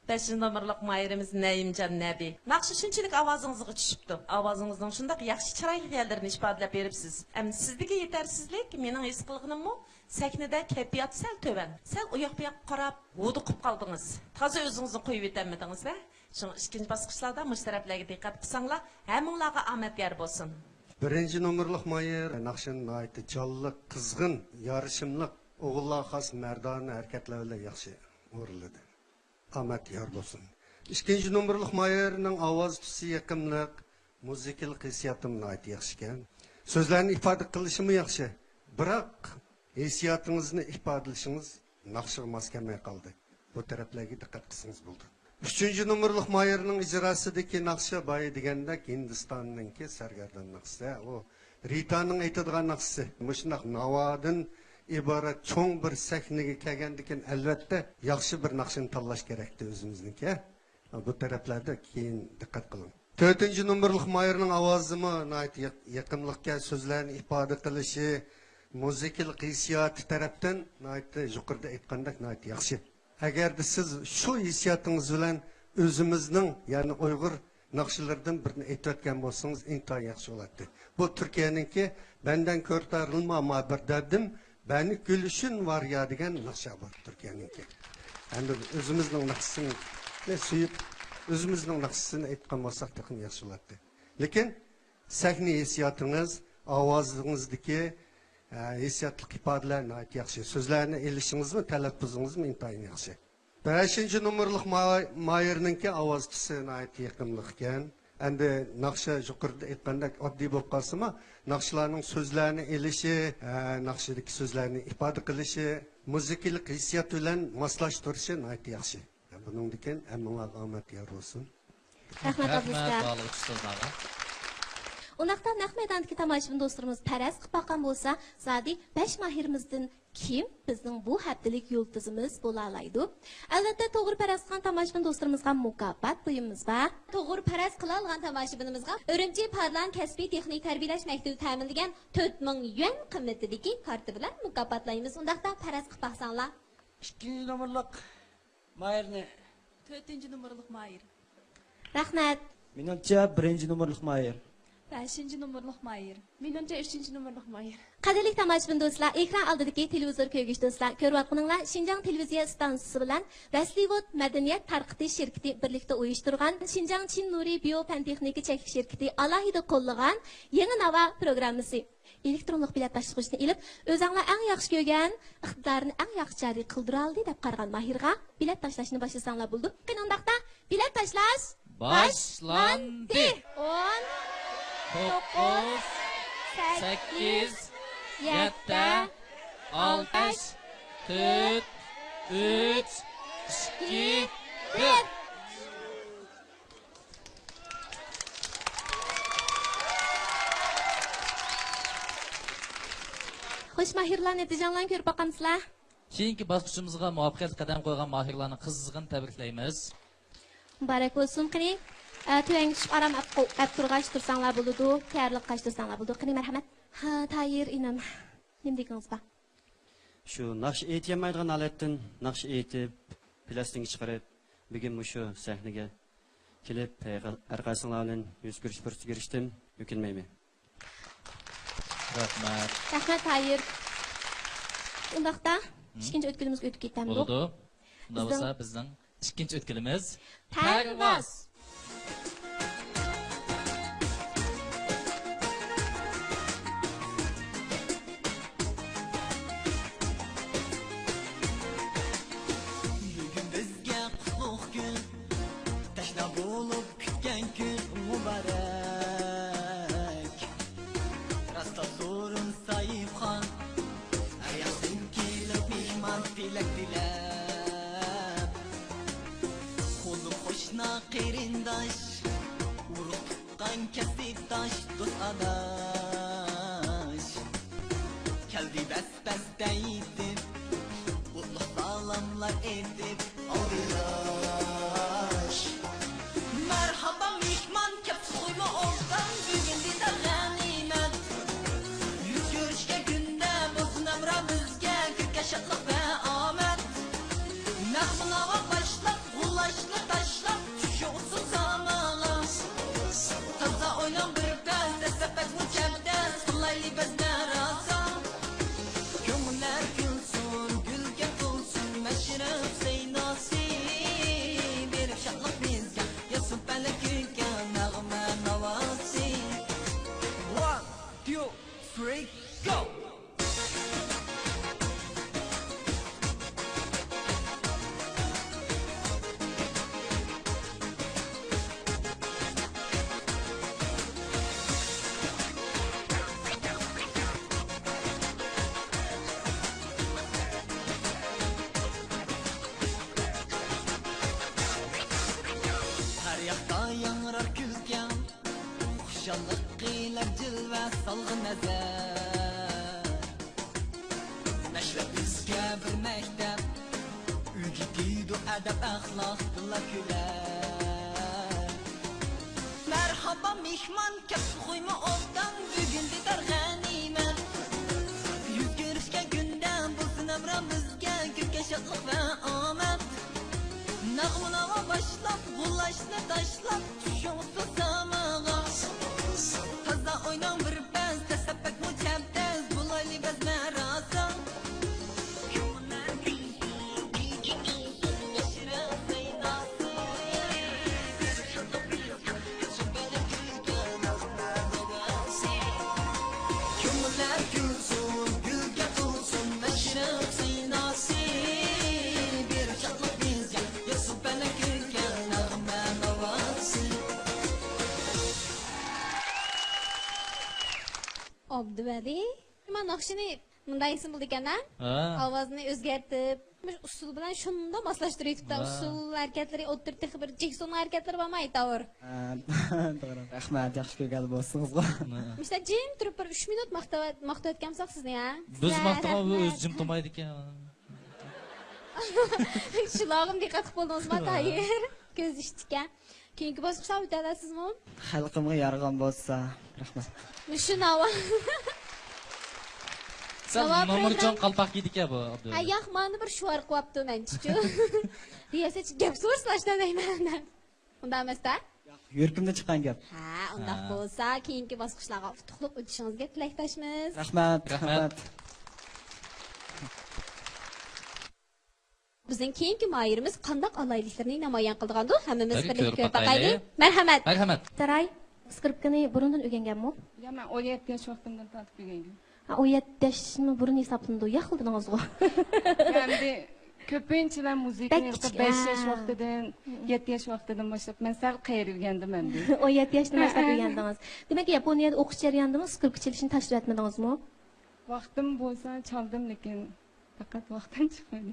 بەشىنچى نومۇرلۇق ماھىرىمىز نەيىمجان نەبى. ناخشا شۇنچىلىك ئاۋازىڭىزغا چۈشۈپتۇ. ئاۋازىڭىزنىڭ شۇنداق ياخشى، چىرايلىق يەرلىرىنى ئىپادىلەپ بېرىپسىز. ئەمدى سىزدىكى يېتەرسىزلىك، مېنىڭ ھېس قىلغىنىممۇ، سەھنىدە كەيپىيات سەل تۆۋەن، سەل ئۇياق-بۇياققا قاراپ ھودۇقۇپ قالدىڭىز. تازا ئۆزىڭىزنى قويۇۋېتەلمىدىڭىز-دە. شۇڭا ئىككىنچى باسقۇچلاردا مۇشۇ تەرەپلەرگە دىققەت قىلساڭلار، ھەممىڭلارغا ئامەت يار بولسۇن. بىرىنچى نومۇرلۇق ماھىر ناخشىنى ناھايىتى جانلىق، قىزغىن، يارىشىملىق، ئوغۇللارغا خاس مەردانە ھەرىكەتلەر بىلەن ياخشى ئورۇنلىدى. ئامەت يار بولسۇن. ئىككىنچى نومۇرلۇق ماھىرنىڭ ئاۋاز تۈسى يېقىملىق، مۇزىكىلىق ھېسسىياتىمۇ ناھايىتى ياخشىكەن. سۆزلەرنى ئىپادە قىلىشىمۇ ياخشى. بىراق، ھېسسىياتىڭىزنى ئىپادىلىشىڭىز ناخشىغا ماس كەلمەي قالدى. بۇ تەرەپلەرگە دىققەت قىلسىڭىز بولىدۇ. ئۈچىنچى نومۇرلۇق ماھىرنىڭ ئىجراسىدىكى ناخشا بايا دېگەندەك ھىندىستاننىڭكى سەرگەردان ناخشىسى. ئۇ رىتانىڭ ئېيتىدىغان ناخشىسى. مۇشۇنداق ناۋادىن ئىبارەت چوڭ بىر سەھنىگە كەلگەندىكىن، ئەلۋەتتە، ياخشى بىر ناخشىنى تاللاش كېرەكتى ئۆزىمىزنىڭكى. بۇ تەرەپلەردە كېيىن دىققەت قىلىڭ. تۆتىنچى نومۇرلۇق ماھىرنىڭ ئاۋازىمۇ ناھايىتى يېق-، يېقىملىقكەن، سۆزلەرنى ئىپادە قىلىشى، مۇزىكىلىق ھېسسىياتى تەرەپتىن ناھايىتى يۇقىرىدا ئېيتقاندەك ناھايىتى ياخشى. ئەگەردە سىز شۇ ھېسسىياتىڭىز بىلەن ئۆزىمىزنىڭ، يەنى ئۇيغۇر ناخشىلىرىدىن بىرنى ئېيتىۋەتكەن بولسىڭىز ئىنتايىن ياخشى بولاتتى. بۇ تۈركىيەنىڭكى بەندەن كۆرتارىلما ما بىر دەردىم، بەنى گۈلشۈن ۋار يا دېگەن ناخشا بار تۈركىيەنىڭكى. ئەمدى ئۆزىمىزنىڭ ناخشىسىنى سۆيۈپ، ئۆزىمىزنىڭ ناخشىسىنى ئېيتقان بولساق تېخىمۇ ياخشى بولاتتى. لېكىن سەھنە ھېسسىياتىڭىز، ئاۋازىڭىزدىكى، ئە، ھېسسىياتلىق ئىپادىلەر ناھايىتى ياخشى. سۆزلەرنى ئېلىشىڭىزمۇ، تەلەپپۇزىڭىزمۇ ئىنتايىن ياخشى. بەشىنچى نومۇرلۇق ما-، ماھىرنىڭكى ئاۋاز تۈسى ناھايىتى يېقىملىق ئىكەن. ئەمدى ناخشا يۇقىرىدا ئېيتقاندەك ئاددىي بولۇپ قالسىمۇ، ناخشىلارنىڭ سۆزلەرنى ئېلىشى، ھە، ناخشىدىكى سۆزلەرنى ئىپادە قىلىشى، مۇزىكىلىق ھېسسىيات بىلەن ماسلاشتۇرۇشى ناھايىتى ياخشى. بۇنىڭدىن كېيىن ھەممىڭلارغا ئامەت يار بولسۇن. رەھمەت، رەھمەت، ئابلىسكا. بارلىق ئۇستازلارغا. ئۇنداقتا نەق مەيداندىكى تاماشىبىن دوستلىرىمىز پەرەز قىلىپ باققان بولسا، زادى بەش ماھىرىمىزدىن كىم بىزنىڭ بۇ ھەپتىلىك يۇلتۇزىمىز بولالايدۇ؟ ئەلۋەتتە، توغرا پەرەز قىلغان تاماشىبىن دوستلىرىمىزغا مۇكاپات بۇيۇمىمىز بار. توغرا پەرەز قىلالىغان تاماشىبىنىمىزغا ئۈرۈمچى پادىلان كەسپىي تېخنىك تەربىيەلەش مەكتىپى تەمىنلىگەن تۆت مىڭ يۈەن قىممىتىدىكى كارتا بىلەن مۇكاپاتلايمىز. ئۇنداقتا پەرەز قىلىپ باقساڭلار. ئىككىنچى نومۇرلۇق ماھىرنى. تۆتىنچى نومۇرلۇق ماھىر. رەھمەت. مېنىڭچە، بىرىنچى نومۇرلۇق ماھىر. بەشىنچى نومۇرلۇق ماھىر. مېنىڭچە، ئۈچىنچى نومۇرلۇق ماھىر. قەدىرلىك تاماشىبىن دوستلار، ئېكران ئالدىدىكى تېلېۋىزور كۆرگۈچى دوستلار، كۆرۈۋاتقىنىڭلار شىنجاڭ تېلېۋىزىيە ئىستانسىسى بىلەن ۋەسلىۋود مەدەنىيەت تارقىتىش شىركىتى بىرلىكتە ئۇيۇشتۇرغان شىنجاڭ چىن نۇرى بىيو پەن تېخنىكا چەكلىك شىركىتى ئالاھىدە قوللىغان يېڭى ناۋا پروگراممىسى. ئېلېكترونلۇق بېلەت تاشلىغۇچنى ئېلىپ، ئۆزەڭلار ئەڭ ياخشى كۆرگەن ئىقتىدارىنى ئەڭ ياخشى جارى قىلدۇرالدى دەپ قارىغان ماھىرغا بېلەت تاشلاشنى باشلىساڭلار بولىدۇ. قېنى ئۇنداقتا، بېلەت تاشلاش باشلاندى! باشلاندى! ئون، توققۇز، سەككىز، يەتتە، ئالتە، تۆت، ئۈچ، ئىككى، بىر. خوش، ماھىرلار، نەتىجەڭلارنى كۆرۈپ باقامسىلەر؟ كېيىنكى باسقۇچىمىزغا مۇۋەپپەقىيەتلىك قەدەم قويغان ماھىرلارنى قىزغىن تەبرىكلەيمىز. مۇبارەك بولسۇن. قېنى، ئە، تۆۋەنگە چۈشۈپ ئارام ئەپ قو-، ئەپ تۇرغاچ تۇرساڭلار بولىدۇ، تەييارلىق قىلغاچ تۇرساڭلار بولىدۇ. قېنى، مەرھەمەت. ھە، تاھىر ئىنىم، نېمە دېگىڭىز بار؟ شۇ ناخشا ئېيتىيالمايدىغان ھالەتتىن ناخشا ئېيتىپ، پىلاستىنكا چىقىرىپ، بۈگۈن مۇشۇ سەھنىگە كېلىپ، ھەر قايسىڭلار بىلەن يۈز كۆرۈش پۇرسىتىگە ئېرىشتىم. ئۆكۈنمەيمەن. رەھمەت. رەھمەت، تاھىر. ئۇنداقتا، ھىم؟ ئىككىنچى ئۆتكىلىمىزگە ئۆتۈپ كېتەمدۇق؟ بولىدۇ. ئۇنداق بولسا، بىزنىڭ ئىككىنچى ئۆتكىلىمىز پەرۋاز. پەرۋاز. بۈگۈن بىزگە قۇتلۇق كۈن، تەشنا بولۇپ كۈتكەن كۈن مۇبارەك. راستا سورۇن ساھىبخان، ھەر ياقتىن كېلىپ مېھمان تىلەك تىلەپ. قولۇم قوشنا قېرىنداش، ئۇرۇق تۇغقان، كەسىپداش، دوست-ئاداش. كەلدى بەس-بەستە يېتىپ، قۇتلۇق سالاملار ئېيتىپ، ئالدىراش. مەرھابا مېھمان، كەپسىز قويما ئوبدان، بۈگۈن دىدار غەنىيمەت. يۈز كۆرۈشكەن كۈندە بولسۇن ھەمراھ بىزگە، كۆركەم شادلىق ۋە ئامەت. نەغمە-ناۋا باشلاپ، غۇلاچنى تاشلاپ، چۈشۈڭ ئۇسسۇل ساماغا. تازا ئويناڭ بىر پەس، دەسسەپ بەزمۇ چەبدەس، قىلايلى بەزمە راسا. كۆڭۈللەر كۈلسۇن، گۈلگە تولسۇن مەشرەپ سەيناسى. بېرىپ شادلىق بىزگە، يازسۇن پەلەك كۈلكە نەغمە ناۋاسى. One, two, three, go! ھەر ياقتا ياڭرار كۈلكەڭ، خۇشاللىق قىلار جىلۋە سالغىن نەزەر. مەشرەپ بىزگە بىر مەكتەپ، ئۆگىتىدۇ ئەدەپ-ئەخلاق، دىللار كۈلەر. مەرھابا مېھمان، كەپسىز قويما ئوبدان، بۈگۈن دىدار غەنىيمەت. يۈز كۆرۈشكەن كۈندە بولسۇن ھەمراھ بىزگە، كۆركەم شادلىق ۋە ئامەت. نەغمە-ناۋا باشلاپ، غۇلاچنى تاشلاپ، چۈشۈڭ سۇسامىغا. تازا ئويناڭ بىر پەس، دەسسەپ بەكمۇ چەبدەس، بولايلى بەزمە راسا. كۆڭۈللەر كۈلسۇن، گۈلگە تولسۇن مەشرەپ سەيناسى. بېرىپ شادلىق بىزگە، يازسۇن پەلەك كۈلكە نەغمە ناۋاسى. ئابدۇۋەلى، مانا ناخشىنى مۇنداق ئېيتسىمۇ بولىدىكەن ھە؟ ھە. ئاۋازىنى ئۆزگەرتىپ، مۇشۇ ئۇسسۇل بىلەن شۇنداق ماسلاشتۇرۇۋېتىپتۇ. ھە. ئۇسسۇل ھەرىكەتلىرى ئوتتۇرا تېخى بىر جېكسوننىڭ ھەرىكەتلىرى بارمۇ ئېيتاۋۇر؟ ھە، توغرا. رەھمەت، ياخشى كۆرگەن بولسىڭىزغۇ. ھە. مۇشۇنداق جىم تۇرۇپ بىر ئۈچ مىنۇت ماختاۋ-، ماختىۋەتكەنمىساق سىزنى ھە؟ بىز سىلەر ماختىغان ئۇ رەھمەت. ئۆزى جىم تۇرمايدىكەن. شۇلارغىمۇ دىققەت قىلىپ بولدىڭىزما ھە. تاھىر؟ كۆز ئىشتىكەن. كېيىنكى باسقۇچقا ئۆتەلەيسىزمۇ؟ خەلقىمگە يارىغان بولسا. رەھمەت. مۇشۇ ناۋا. سەل ناۋا نومۇرچۇڭ بىلەن قالپاق كىيدىكەن بۇ ئابدۇۋەلى. ھە، ياق، مانا بىر شوئار قىلىۋاپتۇ مەنچىچۇ. رىياسەتچى گەپ سورىسىلا ئاشۇنداق دەيمەن. ئۇنداق ئەمەس-دە؟ ياق، يۈرىكىمدىن چىققان گەپ. ھە، ئۇنداق ھە. بولسا كېيىنكى باسقۇچلارغا ئۇتۇقلۇق ئۆتۈشىڭىزگە تىلەكداشمىز. رەھمەت، رەھمەت. رەھمەت. بىزنىڭ كېيىنكى ماھىرىمىز قانداق ئالاھىدىلىكلىرىنى نامايان قىلىدىغاندۇ؟ ھەممىمىز بىرلىكتە كۆرۈپ باقايلى. مەرھەمەت. مەرھەمەت. تاراي. سكرىپكىنى بۇرۇندىن ئۆگەنگەنمۇ؟ يا، مەن ئون يەتتە ياش ۋاقتىمدىن تارتىپ ئۆگەنگەن. ھە، ئون يەتتە ياشمۇ بۇرۇن ھېسابلىنىدۇ، ياخلىدىڭىزغۇ. يا، ئەمدى كۆپىنچىلەر مۇزىكىنى بەك كىچىك، بەش ياش ھە. ۋاقتىدىن، مم. يەتتە ياش ۋاقتىدىن باشلاپ، مەن سەل قېرى ئۆگەندىم ئەمدى. ئون يەتتە ياشتىن باشلاپ ئۆگەندىڭىز. دېمەك، ياپونىيەدە ئوقۇش جەريانىدىمۇ سكرىپكا چېلىشنى تاشلىۋەتمىدىڭىزمۇ؟ ۋاقتىم بولسا چالدىم، لېكىن پەقەت ۋاقتىم چىقمىدى.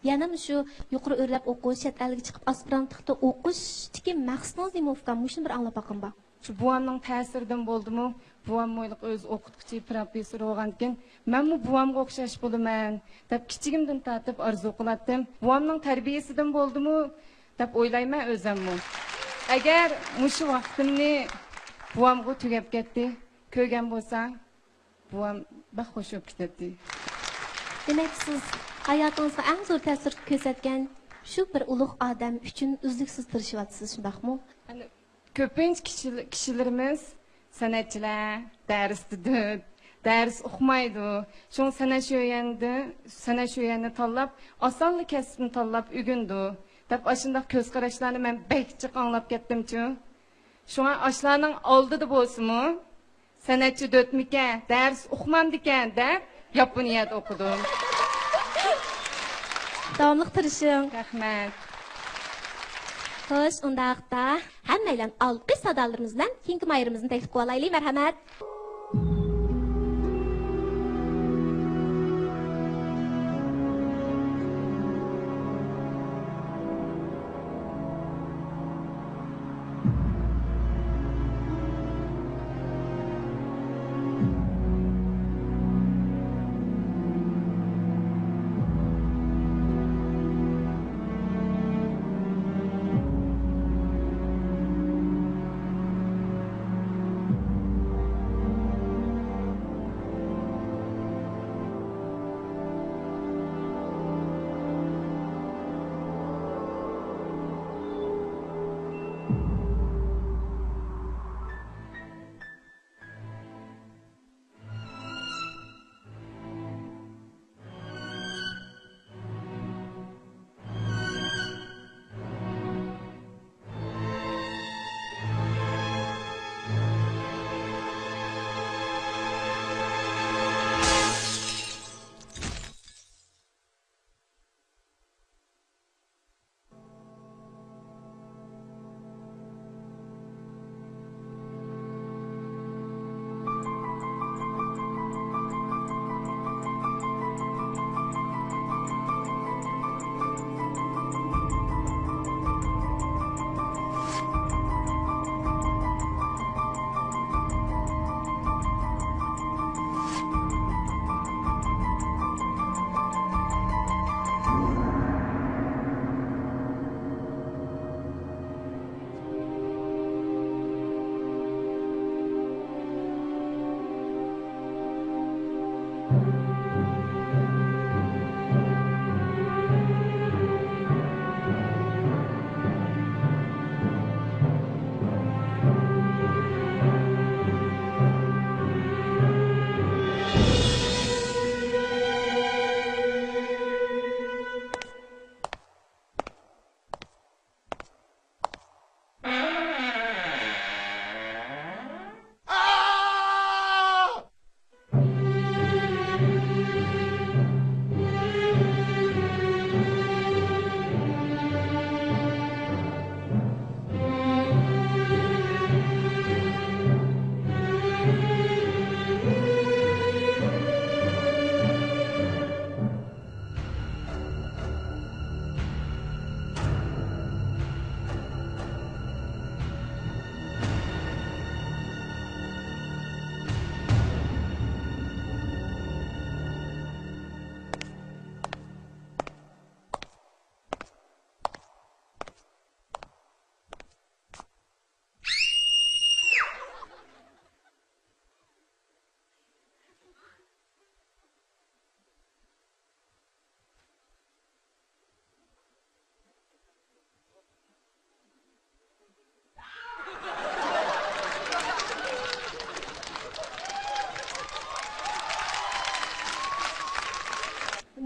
يەنە مۇشۇ يۇقىرى ئۆرلەپ ئوقۇش، چەت ئەلگە چىقىپ ئاسپىرانتلىقتا ئوقۇشتىكى مەقسىتىڭىز نېمە، ئۇكام؟ مۇشۇنى بىر ئاڭلاپ باققىن بار. شۇ بوۋامنىڭ تەسىرىدىن بولدىمۇ، بوۋام ھېلىقى ئۆزى ئوقۇتقۇچى، پروفېسسور بولغاندىكىن، مەنمۇ بوۋامغا ئوخشاش بولىمەن دەپ كىچىكىمدىن تارتىپ ئارزۇ قىلاتتىم. بوۋامنىڭ تەربىيىسىدىن بولدىمۇ دەپ ئويلايمەن ئۆزەممۇ. ئەگەر مۇشۇ ۋاقتىمنى بوۋامغا تۈگەپ كەتتى، كۆرگەن بولسا، بوۋام بەك خوش بولۇپ كېتەتتى. دېمەك، سىز ھاياتىڭىزغا ئەڭ زور تەسىر كۆرسەتكەن شۇ بىر ئۇلۇغ ئادەم ئۈچۈن ئۈزلۈكسىز تىرىشىۋاتىسىز، شۇنداقمۇ؟ ئەنە، كۆپىنچە كىشىل-، كىشىلىرىمىز سەنئەتچىلەر دەرستە دۆت، دەرس ئۇقمايدۇ. شۇڭا سەنئەت شۆيەندە، سەنئەت شۆيەننى تاللاپ، ئاسانلا كەسىپنى تاللاپ ئۆگىنىدۇ، دەپ ئاشۇنداق كۆز قاراشلارنى مەن بەك جىق ئاڭلاپ كەتتىمچۇ. شۇڭا ئاشۇلارنىڭ ئالدىدا بولسىمۇ، سەنئەتچى دۆتمىكەن، دەرس ئۇقمامدىكەن دەپ ياپونىيەدە ئوقۇدۇم. داۋاملىق تىرىشىڭ. رەھمەت. خوش، ئۇنداقتا ھەممەيلەن ئالقىش سادالىرىمىز بىلەن كېيىنكى ماھىرىمىزنى تەكلىپ قىلىۋالايلى، مەرھەمەت.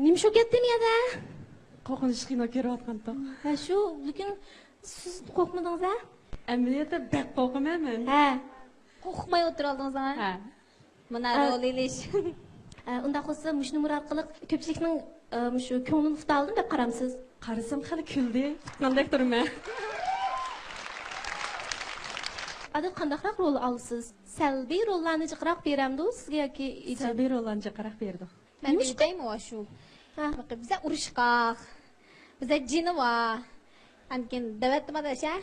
نېمە شۇ كەتتى مۇ يەردە؟ قورقۇنچلۇق كىنو كۆرۈۋاتقانتۇق. ھە، شۇ، لېكىن سىز قورقمىدىڭىز، ھە؟ ئەمەلىيەتتە بەك قورقىمەن مەن. ھە. قورقماي ئولتۇرالدىڭىز ھە؟ ھە. مانا ئە، رول ئېلىش. ئە، ئۇنداق بولسا، مۇشۇ نومۇر ئارقىلىق كۆپچىلىكنىڭ، ئە، مۇشۇ كۆڭلىنى ئۇتالدىم دەپ قارامسىز؟ قارىسام خېلى كۈلدى. ئۇتقاندەك تۇرىمەن. ئادەتتە قانداقراق رول ئالىسىز؟ سەلبىي روللارنى جىقراق بېرەمدۇ سىزگە ياكى ئىجابىي؟ سەلبىي روللارنى جىقراق بېرىدۇ. مەن نېمىشقا؟ بىلدىم ئاشۇ. ھە. بىزە ئۇرۇشقاق، بىزە جېنىۋا. ئەمكىن دەۋەتتىم ئاداش ھە؟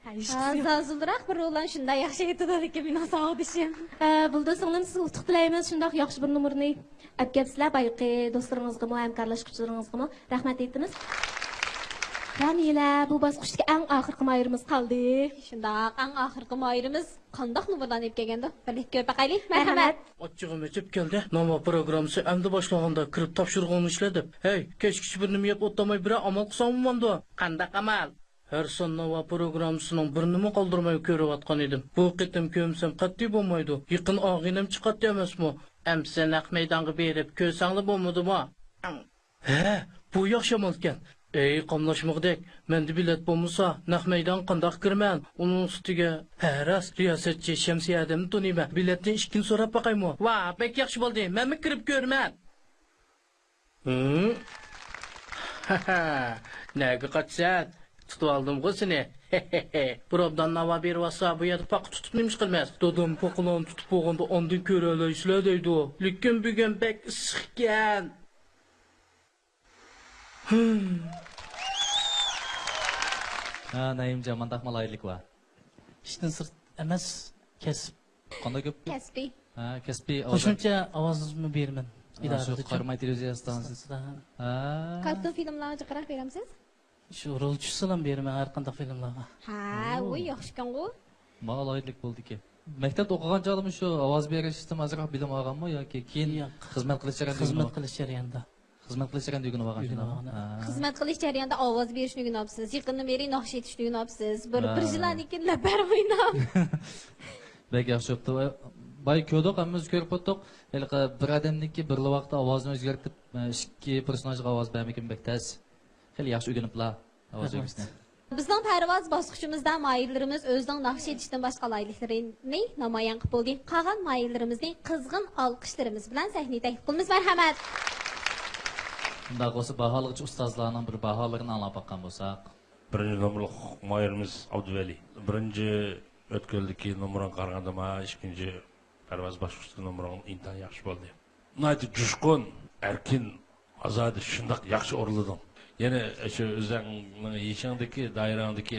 ھە، ھېچقىسى يوق. زازۇلراق بىر روللارنى شۇنداق ياخشى ئېيتىدۇ لېكىن مېنىڭ ساۋاقدىشىم. ھە، بولدى سىڭلىم، سىزگە ئۇتۇق تىلەيمىز شۇنداق ياخشى بىر نومۇرنى. ئەپ كەپسىلەر بايىقى دوستلىرىڭىزغىمۇ، ھەمكارلاشقۇچىلىرىڭىزغىمۇ رەھمەت ئېيتىمىز. رامىلە، بۇ باسقۇچتىكى ئەڭ ئاخىرقى ماھىرىمىز قالدى. شۇنداق، ئەڭ ئاخىرقى ماھىرىمىز قانداق نومۇرلارنى ئېلىپ كەلگەندۇ؟ بىرلىكتە كۆرۈپ باقايلى. مەرھەمەت. ئاچچىقىم ئېچىپ كەلدى. ناۋا پروگراممىسى ئەمدى باشلانغاندا كىرىپ تاپشۇرۇقۇڭنى ئىشلە دەپ. ھەي، كەچكىچە بىر نېمە يەپ ئولتۇرماي بىرەر ئامال قىلساڭ بولمامدۇ؟ قانداق ئامال؟ ھەر سان ناۋا پروگراممىسىنىڭ بىرىنىمۇ قالدۇرماي كۆرۈۋاتقان ئىدىم. بۇ قېتىم كۆرمىسەم قەتئىي بولمايدۇ. يېقىن ئاغىنەم چىقاتتى ئەمەسمۇ؟ ئەمىسە نەق مەيدانغا بېرىپ كۆرسەڭلا بولمىدىمۇ؟ ھە، بۇ ياخشى ئامالكەن. ئەي، قاملاشمىغۇدەك، مەندە بىلەت بولمىسا، نەق مەيدانغا قانداق كىرىمەن؟ ئۇنىڭ ئۈستىگە، ھە، راست، رىياسەتچى شەمسىيە ئادەمنى تونۇيمەن. بىلەتنى ئىككىنچى سوراپ باقايمۇ؟ ۋا، بەك ياخشى بولدى، مەنمۇ كىرىپ كۆرىمەن. ھىم؟ نەگە قاچىسەن؟ تۇتۇۋالدىمغۇ سېنى. بۇرابدان ناۋا بېرىۋاتسا، بۇ يەردە پاقا تۇتۇپ نېمە ئىش قىلىمىز؟ دادام پاقىلارنى تۇتۇپ بولغاندا ئاندىن كۆرەلەيسىلەر دەيدۇ. لېكىن بۈگۈن بەك ئىسسىقكەن. ھىم. ھە، نەيىمجان، مانداق مالايىرلىك بار. ئىشتىن سىرت ئەمەس، كەسىپ. قانداق گەپ؟ كەسپىي. ھە، كەسپىي ئاۋاز. قوشۇمچە ئاۋازمۇ بېرىمەن. ھە، شۇ ئىدارىدە. قاراماي تېلېۋىزىيە ئىستانسىسىدا. ھە. كارتون فىلىملارغا جىقراق بېرەمسىز؟ شۇ رول چۈشسىلا بېرىمەن ھەر قانداق فىلىملارغا. ھە، ھە. ۋۇي، ياخشىكەنغۇ. ماڭا ئالاھىدىلىك بولدىكەن. مەكتەپتە ئوقۇغان چاغدىمۇ شۇ ئاۋاز بېرىشتىن ئازراق بىلىم ئالغانمۇ ياكى كېيىن ياق. خىزمەت قىلىش جەريانىدا خىزمەت ئۆگىنىۋالغان؟ قىلىش جەريانىدا. خىزمەت قىلىش جەريانىدا ئۆگىنىۋالغان شۇنداقمۇ؟ ئۆگىنىۋالغان. ھە. خىزمەت قىلىش جەريانىدا ئاۋاز بېرىشنى ئۆگىنىۋاپسىز. يېقىندىن بېرى ناخشا ئېيتىشنى ئۆگىنىۋاپسىز. بىر، ھە. بىر يىللاردىن كېيىن لەپەر ئويناپ. بەك ياخشى بوپتۇ. بايا كۆردۇق، ھەممىمىز كۆرۈپ ئۆتتۇق. ھېلىقى بىر ئادەمنىڭكى بىرلا ۋاقىتتا ئاۋازىنى ئۆزگەرتىپ، ئىككى پېرسوناژغا ئاۋاز بەرمىكىن بەك تەس. خېلى ياخشى ئۆگىنىپلا ئاۋاز رەھمەت. بەرگۈسىنى. بىزنىڭ پەرۋاز باسقۇچىمىزدا ماھىرلىرىمىز ئۆزىنىڭ ناخشا ئېيتىشتىن باشقا ئالاھىدىلىكلىرىنى نامايان قىلىپ بولدى. قالغان ماھىرلىرىمىزنى قىزغىن ئالقىشلىرىمىز بىلەن سەھنىگە تەكلىپ قىلىمىز. مەرھەمەت! شۇنداق بولسا، باھالىغۇچى ئۇستازلارنىڭ بىر باھالىرىنى ئاڭلاپ باققان بولساق. بىرىنچى نومۇرلۇق ماھىرىمىز ئابدۇۋەلى. بىرىنچى ئۆتكەلدىكى نومۇرغا قارىغاندا، مانا ئىككىنچى پەرۋاز باسقۇچتىكى نومۇرۇڭ ئىنتايىن ياخشى بولدى. ناھايىتى جۇشقۇن، ئەركىن، ئازادە، شۇنداق ياخشى ئورۇنلىدىڭ. يەنە شۇ ئۆزۈڭنىڭ يېشىڭدىكى، دائىرەڭدىكى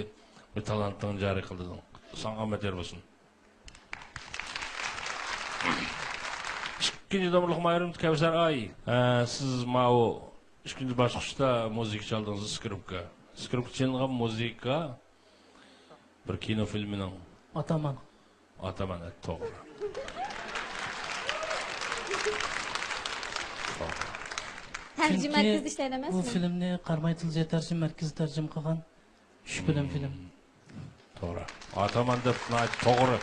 بىر تالانتىڭنى جارى قىلدىڭ. ساڭا ئامەت يار بولسۇن. ئىككىنچى نومۇرلۇق ماھىرىمىز كەۋسەر ئاي. ھە، سىز ماۋۇ ئىككىنچى باسقۇچتا مۇزىكا چالدىڭىز، سكرىپكا. سكرىپكا چېلىنغان مۇزىكا بىر كىنو فىلىمىنىڭ. ئاتامان. ئاتامان، توغرا. تەرجىمە چۈنكى مەركىزىدە ئىشلەيدۇ ئەمەسمۇ؟ بۇ فىلىمنى قاراماي تېلېۋىزىيە تەرجىمە مەركىزى تەرجىمە قىلغان. شۈبھىلىم فىلىم. توغرا. ئاتامان دەپ ناھايىتى توغرا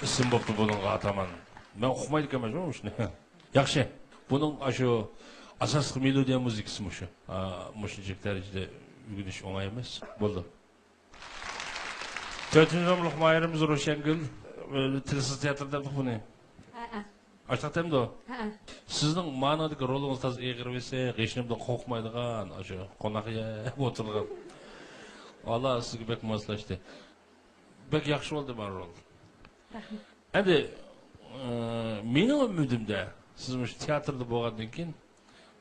ئىسىم بوپتۇ بۇنىڭغا، ئاتامان. مەن ئۇقمايدىكەنمەن شۇ ئىشنى. ياخشى. بۇنىڭ ئاشۇ ئاساسلىق مېلودىيە مۇزىكىسى مۇشۇ. ئا، مۇشۇنچىلىك دەرىجىدە ئۆگىنىش ئوڭاي ئەمەس. بولدى. تۆتىنچى نومۇرلۇق ماھىرىمىز روشەنگۈل، ئە، تىلسىز تىياتىر دەپتۇق بۇنى. ھەئە. ئاشۇنداق دەمدۇ؟ ھەئە. سىزنىڭ مانادىكى رولىڭىز تازا ئېغىر بېسىق، ھېچنېمىدىن قورقمايدىغان، ئاشۇ قوناق يەپ ئولتۇرىدىغان. ۋاللا سىزگە بەك ماسلاشتى. بەك ياخشى بولدى مانا رول. رەھمەت. ئەمدى، ئە، مېنىڭ ئۈمىدىمدە، سىز مۇشۇ تىياتىردا بولغاندىن كېيىن،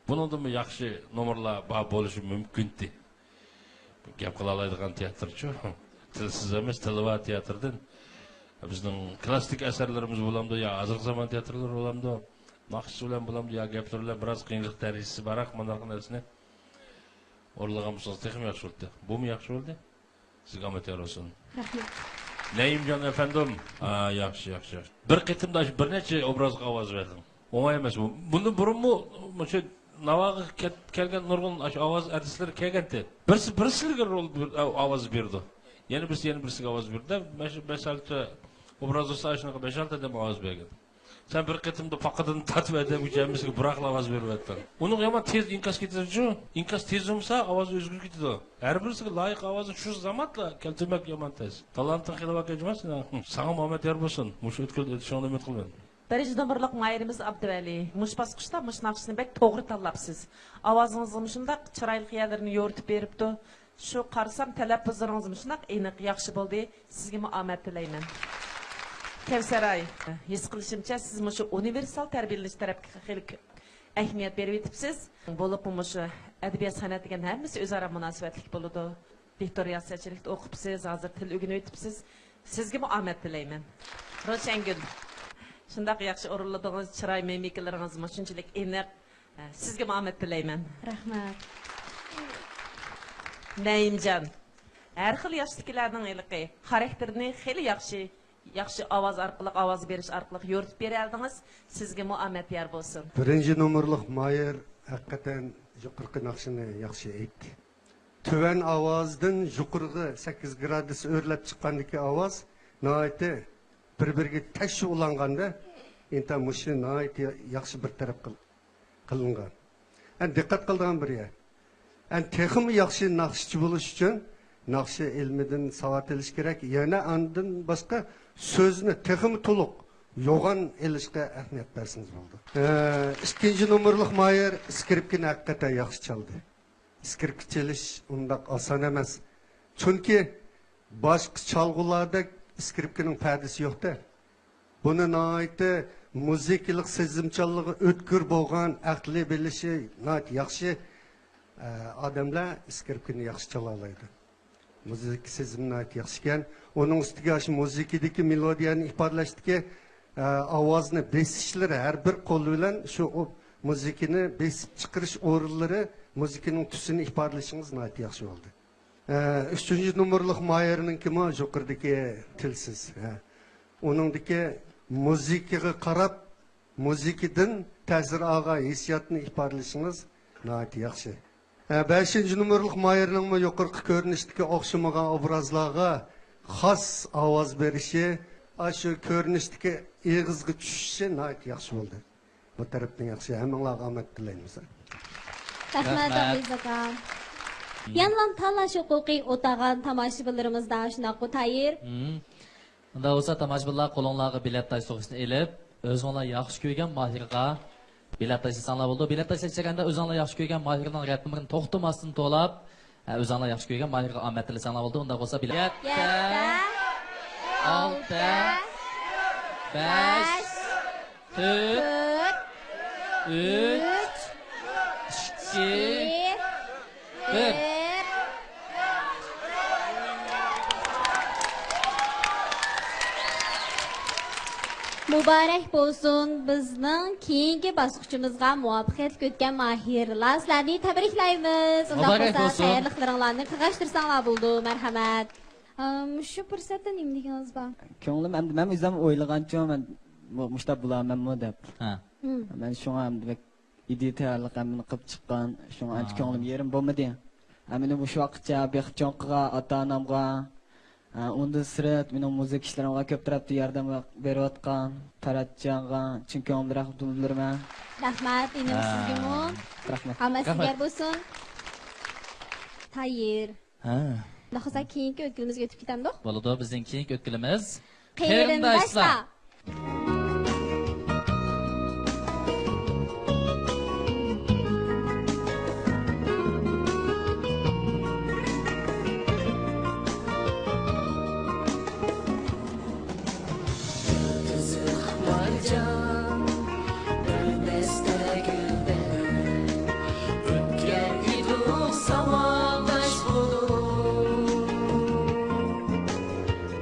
بۇنىڭدىنمۇ ياخشى نومۇرلار بار بولۇشى مۇمكىنتى. گەپ قىلالايدىغان تىياتىرچۇ. تىلسىز ئەمەس، تىلى بار تىياتىردىن. بىزنىڭ كلاسسىك ئەسەرلىرىمىز بولامدۇ يا ھازىرقى زامان تىياتىرلىرى بولامدۇ؟ ناخشىسى بىلەن بولامدۇ يا گەپلىرى بىلەن بىراز قىيىنچىلىق دەرىجىسى بارراق مانداق نەرسىنى ئورۇنلىغان بولسىڭىز تېخىمۇ ياخشى بولاتتى. بۇمۇ ياخشى بولدى. سىزگە ئامەت يار بولسۇن. رەھمەت. نەيىمجان ئەپەندىم. ھا، ياخشى، ياخشى، ياخشى. بىر قېتىمدا شۇ بىر نەچچە ئوبرازغا ئاۋاز بەردىڭ. ئوڭاي ئەمەس بۇ. بۇندىن بۇرۇنمۇ مۇشۇ ناۋاغا كەت-، كەلگەن نۇرغۇن ئاشۇ ئاۋاز ئارتىسلىرى كەلگەنتى. بىرسى، بىرسىلىگە رول بىر-، ئاۋ-، ئاۋاز بېرىدۇ. يەنە بىرسى، يەنە بىرسىگە ئاۋاز بېرىدۇ. بەش، بەش ئالتە ئوبرازدا بولسا ئاشۇنىڭغا بەش ئالتە ئادەم ئاۋاز بەرگەن. سەن بىر قېتىمدا پاقىدىن تارتىپ ئەدەمگىچە ھەممىسىگە بىراقلا ئاۋاز بېرىۋەتتىڭ. ئۇنىڭغا يامان تېز ئىنكاس كېتىدىچۇ؟ ئىنكاس تېز بولمىسا، ئاۋاز ئۆزگىرىپ كېتىدۇ. ھەر بىرسىگە لايىق ئاۋازنى شۇ زامانلا كەلتۈرمەك يامان تەس. تالانتىڭ خېلى باركەن جۇما سېنىڭ. ساڭا ئومەت يار بولسۇن. مۇشۇ ئۆتكىلىدە ئېلىشىڭنى ئۈمىد قىلىمەن. بىرىنچى نومۇرلۇق ماھىرىمىز ئابدۇۋەلى. مۇشۇ باسقۇچتا مۇشۇ ناخشىنى بەك توغرا تاللاپسىز. ئاۋازىڭىزغىمۇ شۇنداق چىرايلىق يەرلىرىنى يورۇتۇپ بېرىپتۇ. شۇ قارىسام، تەلەپپۇزلىرىڭىزمۇ شۇنداق ئېنىق، ياخشى بولدى. سىزگىمۇ ئامەت تىلەيمەن. كەۋسەر ئاي، ھېس قىلىشىمچە، سىز مۇشۇ ئۇنىۋېرسال تەربىيەلىنىش تەرەپكە خېلى كۆپ ئەھمىيەت بېرىۋېتىپسىز. بولۇپمۇ مۇشۇ ئەدەبىيات، سەنئەت دېگەن ھەممىسى ئۆزئارا مۇناسىۋەتلىك بولىدۇ. ۋىكتورىيە سەچىلىكتە ئوقۇپسىز، ھازىر تىل ئۆگىنىۋېتىپسىز. سىزگىمۇ ئامەت تىلەيمەن. روشەنگۈل، شۇنداق ياخشى ئورۇنلىدىڭىز، چىراي مىمىكىلىرىڭىزمۇ شۇنچىلىك ئېنىق. سىزگىمۇ ئامەت تىلەيمەن. رەھمەت. نەيىمجان، ھەر خىل ياشتىكىلەرنىڭ ھېلىقى خاراكتېرىنى خېلى ياخشى، ياخشى ئاۋاز ئارقىلىق، ئاۋاز بېرىش ئارقىلىق يورۇتۇپ بېرەلىدىڭىز. سىزگىمۇ ئامەت يار بولسۇن. بىرىنچى نومۇرلۇق ماھىر ھەقىقەتەن يۇقىرىقى ناخشىنى ياخشى ئېيتتى. تۆۋەن ئاۋازدىن يۇقىرىغا سەككىز گرادۇس ئۆرلەپ چىققاندىكى ئاۋاز ناھايىتى بىر-بىرىگە تەكشى ئۇلانغاندا، ئىنتايىن مۇشۇ ناھايىتى ياخشى بىر تەرەپ قىل-، قىلىنغان. ئەمدى دىققەت قىلىدىغان بىر يەر. ئەمدى تېخىمۇ ياخشى ناخشىچى بولۇش ئۈچۈن ناخشا ئىلمىدىن ساۋات ئېلىش كېرەك. يەنە ئاندىن باشقا سۆزنى تېخىمۇ تولۇق، يوغان ئېلىشقا ئەھمىيەت بەرسىڭىز بولىدۇ. ئە، ئىككىنچى نومۇرلۇق ماھىر ئىسكرىپكىنى ھەقىقەتەن ياخشى چالدى. ئىسكرىپكا چېلىش ئۇنداق ئاسان ئەمەس. چۈنكى باشقا چالغۇلاردەك ئىسكرىپكىنىڭ پەدىسى يوق-دە. بۇنى ناھايىتى مۇزىكىلىق سېزىمچانلىقى ئۆتكۈر بولغان، ئەقلىي بىلىشى ناھايىتى ياخشى، ئە، ئادەملەر ئىسكرىپكىنى ياخشى چالالايدۇ. مۇزىكا سېزىمى ناھايىتى ياخشىكەن. ئۇنىڭ ئۈستىگە ئاشۇ مۇزىكىدىكى مېلودىيەنى ئىپادىلەشتىكى، ئە، ئاۋازنى بېسىشلىرى، ھەر بىر قول بىلەن شۇ ئو-، مۇزىكىنى بېسىپ چىقىرىش ئورۇنلىرى، مۇزىكىنىڭ تۈسىنى ئىپادىلىشىڭىز ناھايىتى ياخشى بولدى. ئە، ئۈچىنچى نومۇرلۇق ماھىرنىڭكىمۇ يۇقىرىدىكى تىلسىز. ھە. ئۇنىڭدىكى مۇزىكىغا قاراپ، مۇزىكىدىن تەسىر ئالغان ھېسسىياتنى ئىپادىلىشىڭىز ناھايىتى ياخشى. ھە، بەشىنچى نومۇرلۇق ماھىرنىڭمۇ يۇقىرىقى كۆرۈنۈشتىكى ئوخشىمىغان ئوبرازلارغا خاس ئاۋاز بېرىشى، ئاشۇ كۆرۈنۈشتىكى ئېغىزغا چۈشۈشى ناھايىتى ياخشى بولدى. بۇ تەرەپتىن ياخشى، ھەممىڭلارغا ئامەت تىلەيمىز. رەھمەت، رەھمەت. ئابلىز ئاكا. يەنىلا تاللاش ھوقۇقى ئوتاغان تاماشىبىنلىرىمىزدا شۇنداققۇ تايىر؟ مم. ئۇنداق بولسا، تاماشىبىنلار قولۇڭلارغا بېلەت تاشلىغۇچنى ئېلىپ، ئۆزۈڭلار ياخشى كۆرگەن ماھىرغا بېلەت تاشلىساڭلار بولىدۇ. بېلەت تاشلاش جەريانىدا ئۆزۈڭلار ياخشى كۆرگەن ماھىرنىڭ رەت نومۇرىنى توختىماستىن توۋلاپ، ھە، ئۆزۈڭلار ياخشى كۆرگەن ماھىرغا ئامەت تىلىسەڭلار بولىدۇ. ئۇنداق بولسا، بېلەت. يەتتە، ئالتە، بەش، تۆت، ئۈچ، ئىككى، بىر. مۇبارەك بولسۇن، بىزنىڭ كېيىنكى باسقۇچىمىزغا مۇۋەپپەقىيەتلىك ئۆتكەن ماھىرلار، سىلەرنى تەبرىكلەيمىز. ئۇنداق مۇبارەك بولسا، بولسۇن. تەييارلىقلىرىڭلارنى قىلغاشتۇرساڭلار بولىدۇ، مەرھەمەت. ئە، مۇشۇ پۇرسەتتە نېمە دېگىنىڭىز بار؟ كۆڭلۈم ئەمدى مەن ئۆزۈم ئويلىغانچۇ، مەن مۇ-، مۇشۇنداق بولارمەنمۇ دەپ. ھە. مم. مەن شۇڭا ئەمدى بەك ئىدىيە تەييارلىق ھەممىنى قىلىپ چىققان، شۇڭا ئانچە ھا. كۆڭلۈم يېرىم بولمىدى. ھە، مېنى مۇشۇ ۋاقىتچە بېقىپ چوڭ قىلغان ئاتا-ئانامغا، ھە، ئۇندىن سىرت مېنىڭ مۇزىكا ئىشلىرىمغا كۆپ تەرەپتىن ياردەم بېرىۋاتقان پەرھاتجانغا چىن كۆڭلۈمدىن رەھمەت بىلدۈرىمەن. رەھمەت، ئىنىم ھە. سىزگىمۇ. رەھمەت. ئامەت سىزگە رەھمەت. بولسۇن. تايىر. ھە. ئۇنداق بولسا كېيىنكى ئۆتكىلىمىزگە ئۆتۈپ كېتەمدۇق؟ بولىدۇ، بىزنىڭ كېيىنكى ئۆتكىلىمىز قېرىنداشلار. قېرىنداشلار. قىزىق مارجان، بىر دەستە گۈلدەك ئۆتكەن ئىدۇق ساۋاقداش بولۇپ.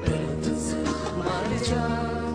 بىر قىزىق مارجان،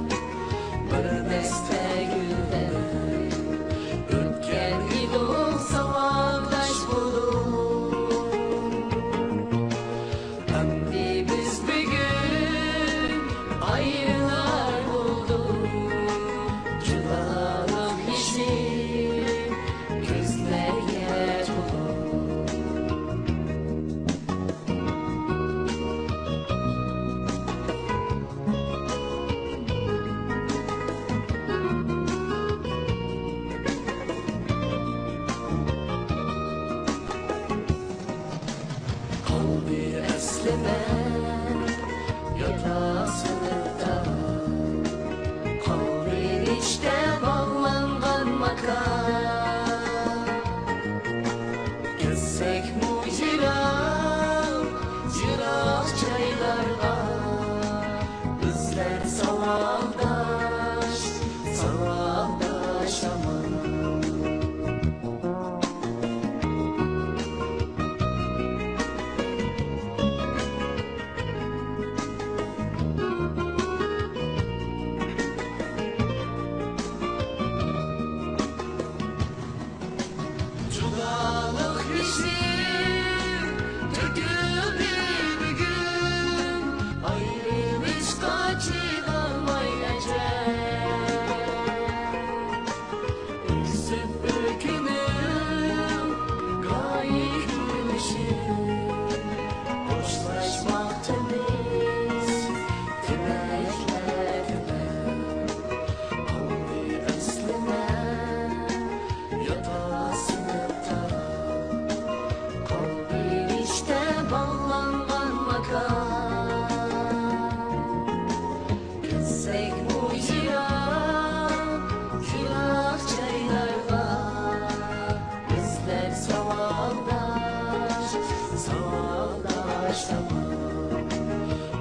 ساۋاقداش تامام،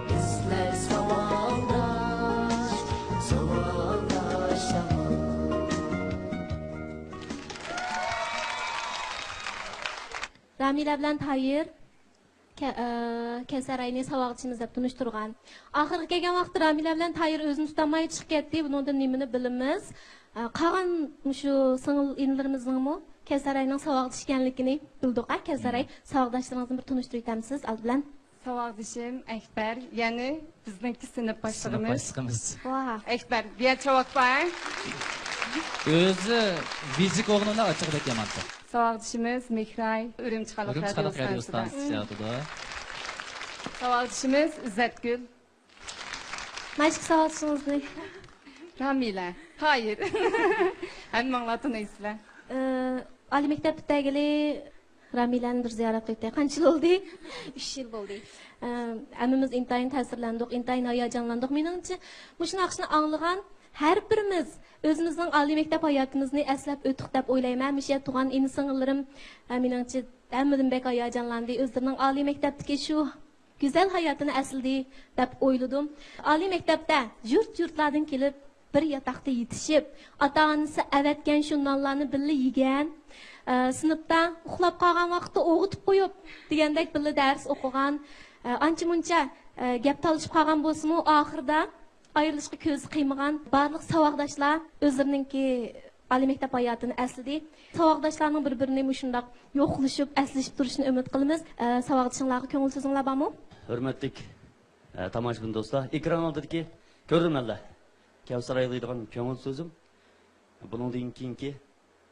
بىزلەر ساۋاقداش، ساۋاقداش تامام. رامىلە بىلەن تاھىر كە-، ئە، كەۋسەر ئاينى ساۋاقدىشىمىز دەپ تونۇشتۇرغان. ئاخىرغا كەلگەن ۋاقىتتا رامىلە بىلەن تاھىر ئۆزىنى تۇتالماي چىقىپ كەتتى. بۇنىڭدىن نېمىنى بىلىمىز؟ ئە، قالغان مۇشۇ سىڭىل ئىنىلىرىمىزنىڭمۇ كەۋسەر ئاينىڭ ساۋاقدىشى ئىكەنلىكىنى بىلدۇق. ئە، كەۋسەر ئاي، مم، ساۋاقداشلىرىڭىزنى بىر تونۇشتۇرۇۋېتەمسىز ئالدى بىلەن؟ ساۋاقدىشىم ئەكبەر، يەنى بىزنىڭكى سىنىپ سىنىپ باشلىقىمىز. باشلىقىمىز. ۋاھ. ئەكبەر، بىر چاۋاك بار. ئۆزى ۋىجىك ئوغلىنىڭ ئاچچىقى بەك يامان. ساۋاقدىشىمىز مېھراي، ئۈرۈمچى خەلق ئۈرۈمچى رادىيو خەلق رادىيو ستانسىسىدا. ستانسىسى ئىستىياتىدا. ساۋاقدىشىمىز ئىززەتگۈل. مانا ئىككى ساۋاقدىشىڭىزنى. رامىلە، تاھىر. ھەممىڭلار تونۇيسىلەر. ئى، ئالىي مەكتەپ پۈتتۈرگىلى رامىلەنى بىر زىيارەت قىلىپ قانچە يىل بولدى؟ ئۈچ يىل بولدى. ئى، ھەممىمىز ئىنتايىن تەسىرلەندۇق، ئىنتايىن ھاياجانلاندۇق. مېنىڭچە، مۇشۇ ناخشىنى ئاڭلىغان ھەر بىرىمىز ئۆزىمىزنىڭ ئالىي مەكتەپ ھاياتىمىزنى ئەسلەپ ئۆتتۇق دەپ ئويلايمەن. مۇشۇ يەردە تۇغان ئىنى-سىڭىللىرىم، ئە، مېنىڭچە، ھەممىدىن بەك ھاياجانلاندى. ئۆزلىرىنىڭ ئالىي مەكتەپتىكى شۇ گۈزەل ھاياتىنى ئەسلىدى دەپ ئويلىدىم. ئالىي مەكتەپتە يۇرت-يۇرتلاردىن كېلىپ، بىر ياتاقتا يېتىشىپ، ئاتا-ئانىسى ئەۋەتكەن شۇ نانلارنى بىللە يېگەن، ئە، سىنىپتا ئۇخلاپ قالغان ۋاقىتتا ئويغىتىپ قويۇپ دېگەندەك بىللە دەرس ئوقۇغان، ئە، ئانچە-مۇنچە، ئە، گەپ تالىشىپ قالغان بولسىمۇ، ئاخىرىدا ئايرىلىشقا كۆزى قىيمىغان بارلىق ساۋاقداشلار ئۆزلىرىنىڭكى ئالىي مەكتەپ ھاياتىنى ئەسلىدى. ساۋاقداشلارنىڭ بىر-بىرىنى مۇشۇنداق يوقلىشىپ، ئەسلىشىپ تۇرۇشىنى ئۈمىد قىلىمىز. ئە، ساۋاقدىشىڭلارغا كۆڭۈل سۆزۈڭلار بارمۇ؟ ھۆرمەتلىك، ئە، تاماشىبىن دوستلار، ئېكران ئالدىدىكى كۆرۈرمەنلەر، كەۋسەر ئايغا دەيدىغان كۆڭۈل سۆزۈم، بۇنىڭدىن كېيىنكى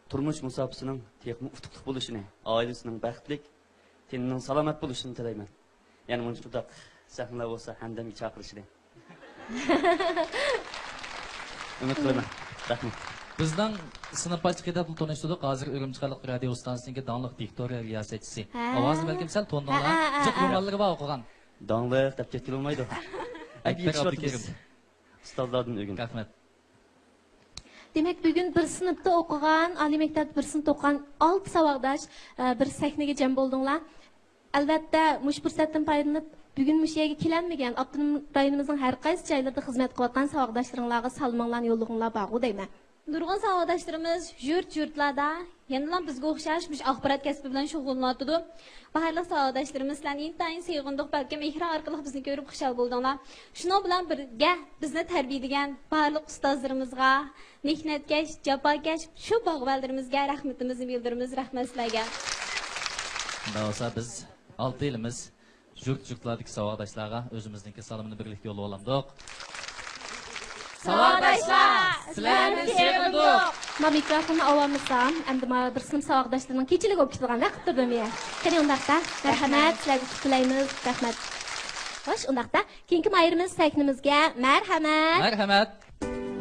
تۇرمۇش مۇساپىسىنىڭ تېخىمۇ ئۇتۇقلۇق بولۇشىنى، ئائىلىسىنىڭ بەختلىك، تېنىنىڭ سالامەت بولۇشىنى تىلەيمەن. يەنە مۇشۇنداق سەھنىلەر بولسا، ھەمدەمگە چاقىرىشىنى ئۈمىد قىلىمەن. رەھمەت. بىزنىڭ سىنىپ باشلىقى دەپلا تونۇشتۇردۇق. ھازىر ئۈرۈمچى خەلق رادىيو ئىستانسىسىنىڭكى داڭلىق دىكتورىيە رىياسەتچىسى. ھە. ئاۋازىنى بەلكىم سەل تونۇڭلار. ھە، ھە، ھە، جىق ھە. رومانلىرى بار ئوقۇغان. داڭلىق دەپ كەتكىلى بولمايدۇ. ئەكبەر ئەبدۇكېرىم. ئابدۇكېرىم. ئۇستازلاردىن ئۆگىنىپ. رەھمەت. دېمەك، بۈگۈن بىر سىنىپتا ئوقۇغان، ئالىي مەكتەپتە بىر سىنىپتا ئوقۇغان ئالتە ساۋاقداش، ئە، بىر سەھنىگە جەم بولدۇڭلار. ئەلۋەتتە، مۇشۇ پۇرسەتتىن پايدىلىنىپ، بۈگۈن مۇشۇ يەرگە كېلەلمىگەن، ئاپتونوم رايونىمىزنىڭ ھەر قايسى جايلىرىدا خىزمەت قىلىۋاتقان ساۋاقداشلىرىڭلارغا سالىمىڭلارنى يوللىغۇڭلار بارغۇ دەيمەن. نۇرغۇن ساۋاقداشلىرىمىز يۇرت-يۇرتلاردا يەنىلا بىزگە ئوخشاش مۇشۇ ئاخبارات كەسپى بىلەن شۇغۇللىنىۋاتىدۇ. بارلىق ساۋاقداشلىرىمىز سىلەرنى ئىنتايىن سېغىندۇق، بەلكىم ئېكران ئارقىلىق بىزنى كۆرۈپ خۇشال بولدۇڭلار. شۇنىڭ بىلەن بىرگە بىزنى تەربىيەلىگەن بارلىق ئۇستازلىرىمىزغا، مېھنەتكەش، جاپاكەش شۇ باغۋەنلىرىمىزگە رەھمىتىمىزنى بىلدۈرىمىز. رەھمەت سىلەرگە. شۇنداق بولسا بىز ئالتىلىمىز يۇرت-يۇرتلاردىكى ساۋاقداشلارغا ئۆزىمىزنىڭكى سالىمىنى بىرلىكتە يوللىۋالامدۇق. ساۋاقداشلار، سىلەرنى سېغىندۇق. ما مىكروفوننى ئاۋالمىسام، ئەمدى ما بىر سىنىپ ساۋاقداشلىرىنىڭ كېچىلىكى بولۇپ كېتىدىغان ۋاقىت تۇردۇم يا. قېنى ئۇنداقتا، مەرھەمەت، رەھمەت. سىلەرگە قۇتلۇقلايمىز، رەھمەت. خوش، ئۇنداقتا كېيىنكى ماھىرىمىز سەھنىمىزگە مەرھەمەت. مەرھەمەت.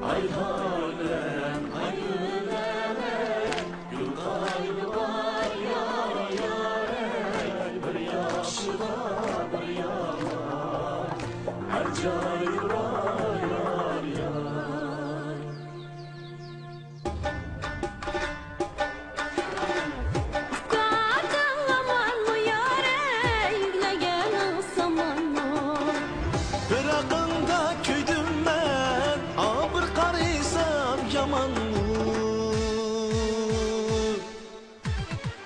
ئايغا ئۆلەم، ئايغا ئۆلەم، ئاي، گۈل قايغۇ، ئاي، ئاي، ئاي، بىر ياخشىغا، بىر يامان، ئەجايىپ، ئاي، ئاي، ئاي. ئۇكام، داڭلىمامۇ يارەي، يۈكلىگەنىڭ سامانمۇ؟ پىراقىڭدا كۆيدۈم مەن، ئا، بىر قارىسام يامانمۇ؟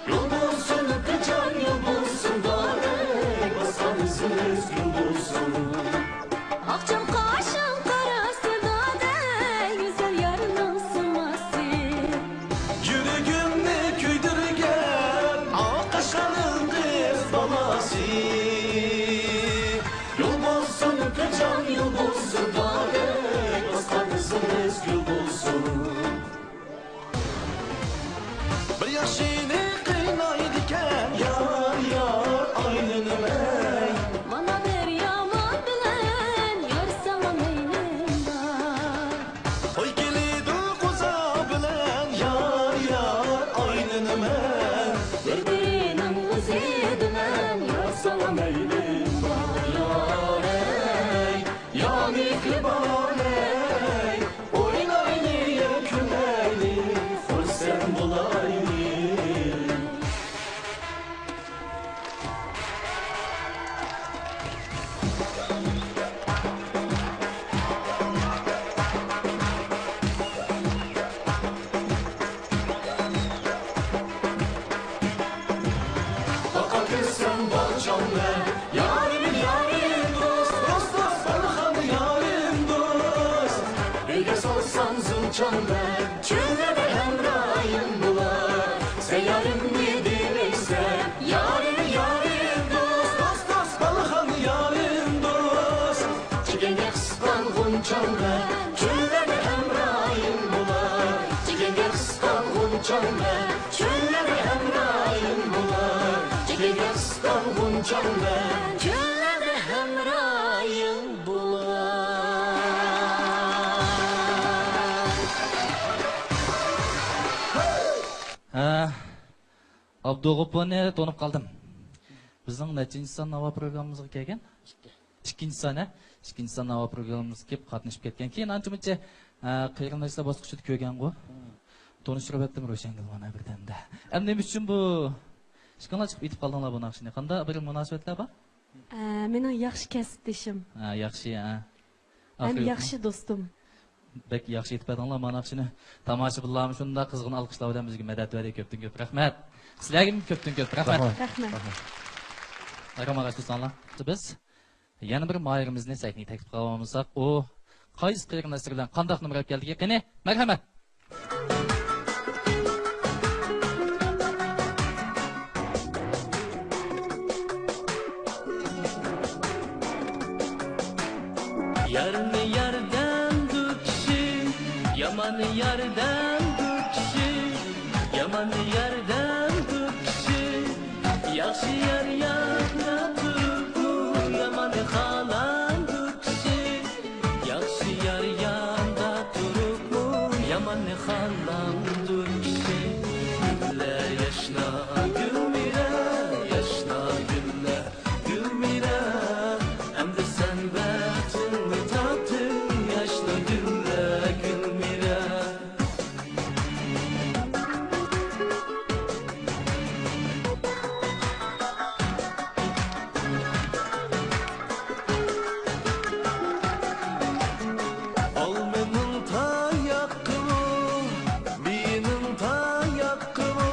يول بولسۇن، جان يول بولسۇن، دادەي، باسقان ئىزىمىز گۈل بولسۇن. ئاق چاڭ قاشىڭ قاراسى، دادەي، گۈزەل يارنىڭ سىڭلىسى. يۈرىكىمنى كۆيدۈرگەن ئاق قاشقا ئىلدىز بالاسى. يول بولسۇن، جان يول بولسۇن، دادەي، باسقان ئىزىمىز گۈل بولسۇن. بىر ياخشىنى قىينايدىكەن، يار، يار، ئايلىنىمەن. مانا بىر يامان بىلەن، يار، ساڭا مەيلىم بار. توي كېلىدۇ قوزا بىلەن، يار، يار، ئايلىنىمەن. بىر-بىرىنىڭ ئۆزى بىلەن، يار، ساڭا مەيلىم بار. يار، ئەي، يار، مېھرىبان، ئەي. ئوينايلى، كۈلەيلى، خۇرسەن بولايلى. چۆللەردە ھەمراھىم بولار. سەييارىمنى دېمەيسەن، يارىم، يارىم، دوست، دوست، دوست، بالىخان يارىم، دوست. چېكەڭگە قىسقان غۇنچاڭ بىلەن، چۆللەردە ھەمراھىم بولار. چېكەڭگە قىسقان غۇنچاڭ بىلەن، چۆللەردە ھەمراھىم بولار. چېكەڭگە قىسقان غۇنچاڭ بىلەن، چۆللەردە ھەمراھىم بولار. ھە، ئابدۇغوپۇرنى تونۇپ قالدىم. بىزنىڭ نەچچىنچى سان ناۋا پروگراممىمىزغا كەلگەن؟ ئىككىنچى سان، ھە؟ ئىككىنچى سان ناۋا پروگراممىمىزغا كېلىپ قاتنىشىپ كەتكەن. كېيىن ئانچە-مۇنچە، ئە، قېرىنداشلار باسقۇچىدا كۆرگەنغۇ. تونۇشتۇرۇپ ئەتتىم روشەنگۈل مانا بىردەمدە. ئەمدى نېمە ئۈچۈن بۇ ئىككىڭلار چىقىپ ئېيتىپ قالدىڭلار بۇ ناخشىنى؟ قانداق بىر مۇناسىۋەتلەر بار؟ ئە، مېنىڭ ياخشى كەسىپدىشىم. ھە، ياخشى، ھە. ھەم ئاخىرى ياخشى دوستۇم. بەك ياخشى ئېيتىپ بەردىڭلار مانا ناخشىنى. تاماشىبىنلارمۇ شۇنداق قىزغىن ئالقىشلار بىلەن بىزگە مەدەت بەردى. كۆپتىن كۆپ رەھمەت. سىلەرگىمۇ كۆپتىن كۆپ رەھمەت. رەھمەت. رەھمەت. ئايرىم ئاغاچ دوستانلار. بىز يەنە بىر ماھىرىمىزنى سەھنىگە تەكلىپ قىلىۋالمىساق، ئۇ قايسى قېرىنداشلىرى بىلەن قانداق نومۇر ئېلىپ كەلدىكى؟ قېنى، مەرھەمەت! يارنى ياردەمدۇ كىشى، ياماننى ياردەمدۇ كىشى، ياماننى ياردەمدۇ كىشى. ياخشى يار ياندا تۇرۇپمۇ، ياماننى خالامدۇ كىشى. ياخشى يار ياندا تۇرۇپمۇ، ياماننى خالامدۇ كىشى. گۈللە ياشنا، گۈلمىرە، ياشنا، گۈللە، گۈلمىرە. ئەمدى سەن بەختىڭنى تاپتىڭ، ياشنا، گۈللە، گۈلمىرە. ئالمىنىڭ تاياققىمۇ، مېنىڭ تاياققىمۇ،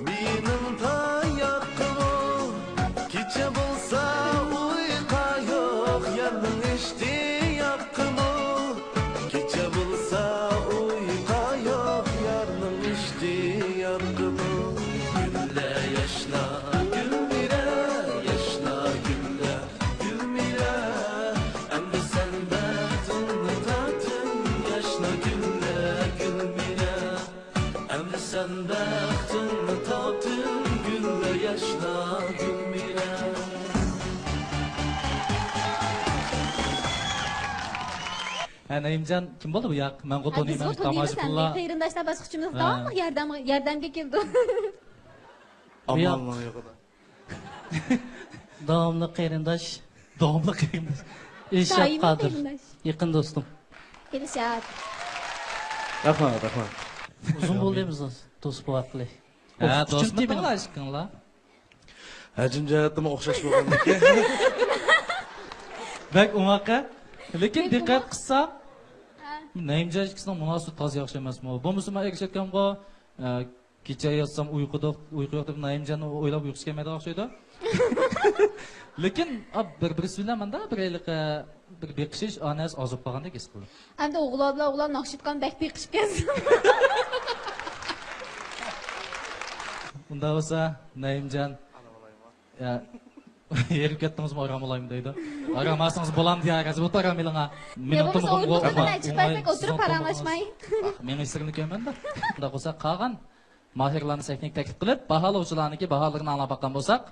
مېنىڭ تاياققىمۇ. كېچە بولسا ئۇيقا يوق، يارنىڭ ئىشتىياققىمۇ. كېچە بولسا ئۇيقا يوق، يارنىڭ ئىشتىياقىمۇ. گۈللە ياشنا، گۈلمىرە، ياشنا، گۈللە، گۈلمىرە. ئەمدى سەن بەختىڭنى تاپتىڭ، ياشنا، گۈللە، گۈلمىرە. ئەمدى سەن بەختىڭنى تاپتىڭ، گۈللە، ياشنا، گۈلمىرە. ھە، نەيىمجان، كىم بولدى بۇ ياق؟ مەنغۇ ھە، تونۇيمەن، بىزمۇ تونۇيمىز تاماشىبىنلار. ئەمدى قېرىنداشلار باسقۇچىمىز ھە. داۋاملىق ياردەم، ياردەمگە كېلىدۇ. بۇ ياق. ئامالنىڭ يوقىدا. داۋاملىق قېرىنداش. داۋاملىق قېرىنداش. ئىلشات دائىمىي قادىر. قېرىنداش. يېقىن دوستۇم. ئىلشات. رەھمەت، رەھمەت. ئۇزۇن بولدى بىز دوست بولۇۋاتقىلى. ھە، دوست بولۇڭلار ئىككىڭلار. ھەجىم جەھەتتىمۇ ئوخشاش بولغاندىكىن. بەك ئوڭاق ھە. لېكىن بەك دىققەت ئوڭاق. قىلساق، ھە. نەيىمجان ئىككىسىنىڭ مۇناسىۋىتى تازا ياخشى ئەمەسمۇ؟ بولمىسا مەن ئېرىشەتكەنغۇ، ئە، كېچە ياتسام ئۇيقۇدا، ئۇيقۇ يوق دەپ نەيىمجاننى ئويلاپ ئۇيقۇسى كەلمەيدىغان ئوخشايدۇ. لېكىن، ئا، بىر-، بىرسى بىلەن ماندا بىر ھېلىقى، بىر بېقىشىش، ئانەس ئازىپ قالغاندەك ھېس قىلدىم. ئەمدى ئوغۇل بالا بىلەن ئوغلان ناخشا ئېيتقان بەك بېقىشىپ كەتسۇن. ئۇنداق بولسا، نەيىمجان، يا، ھېرىپ كەتتىڭىزمۇ، ئارام ئالايمۇ دەيدۇ. ئارام ئالسىڭىز بولامدۇ يا، رازى بولۇپ ئارام ئېلىڭا. يا، مېنىڭ بولمىسا تۇمۇغۇم ئويقۇپ قوپماي، قالماي، چىقىپ سىزنىڭ بەرسەك ئولتۇرۇپ تۇمۇغىڭىز. پاراڭلاشماي. ئاھ، مېنىڭ ھېسلىرىمنى كۆرمەمدۇ. ئۇنداق بولسا، قالغان ماھىرلارنى سەھنىگە تەكلىپ قىلىپ، باھالىغۇچىلارنىڭكى باھالىرىنى ئاڭلاپ باققان بولساق.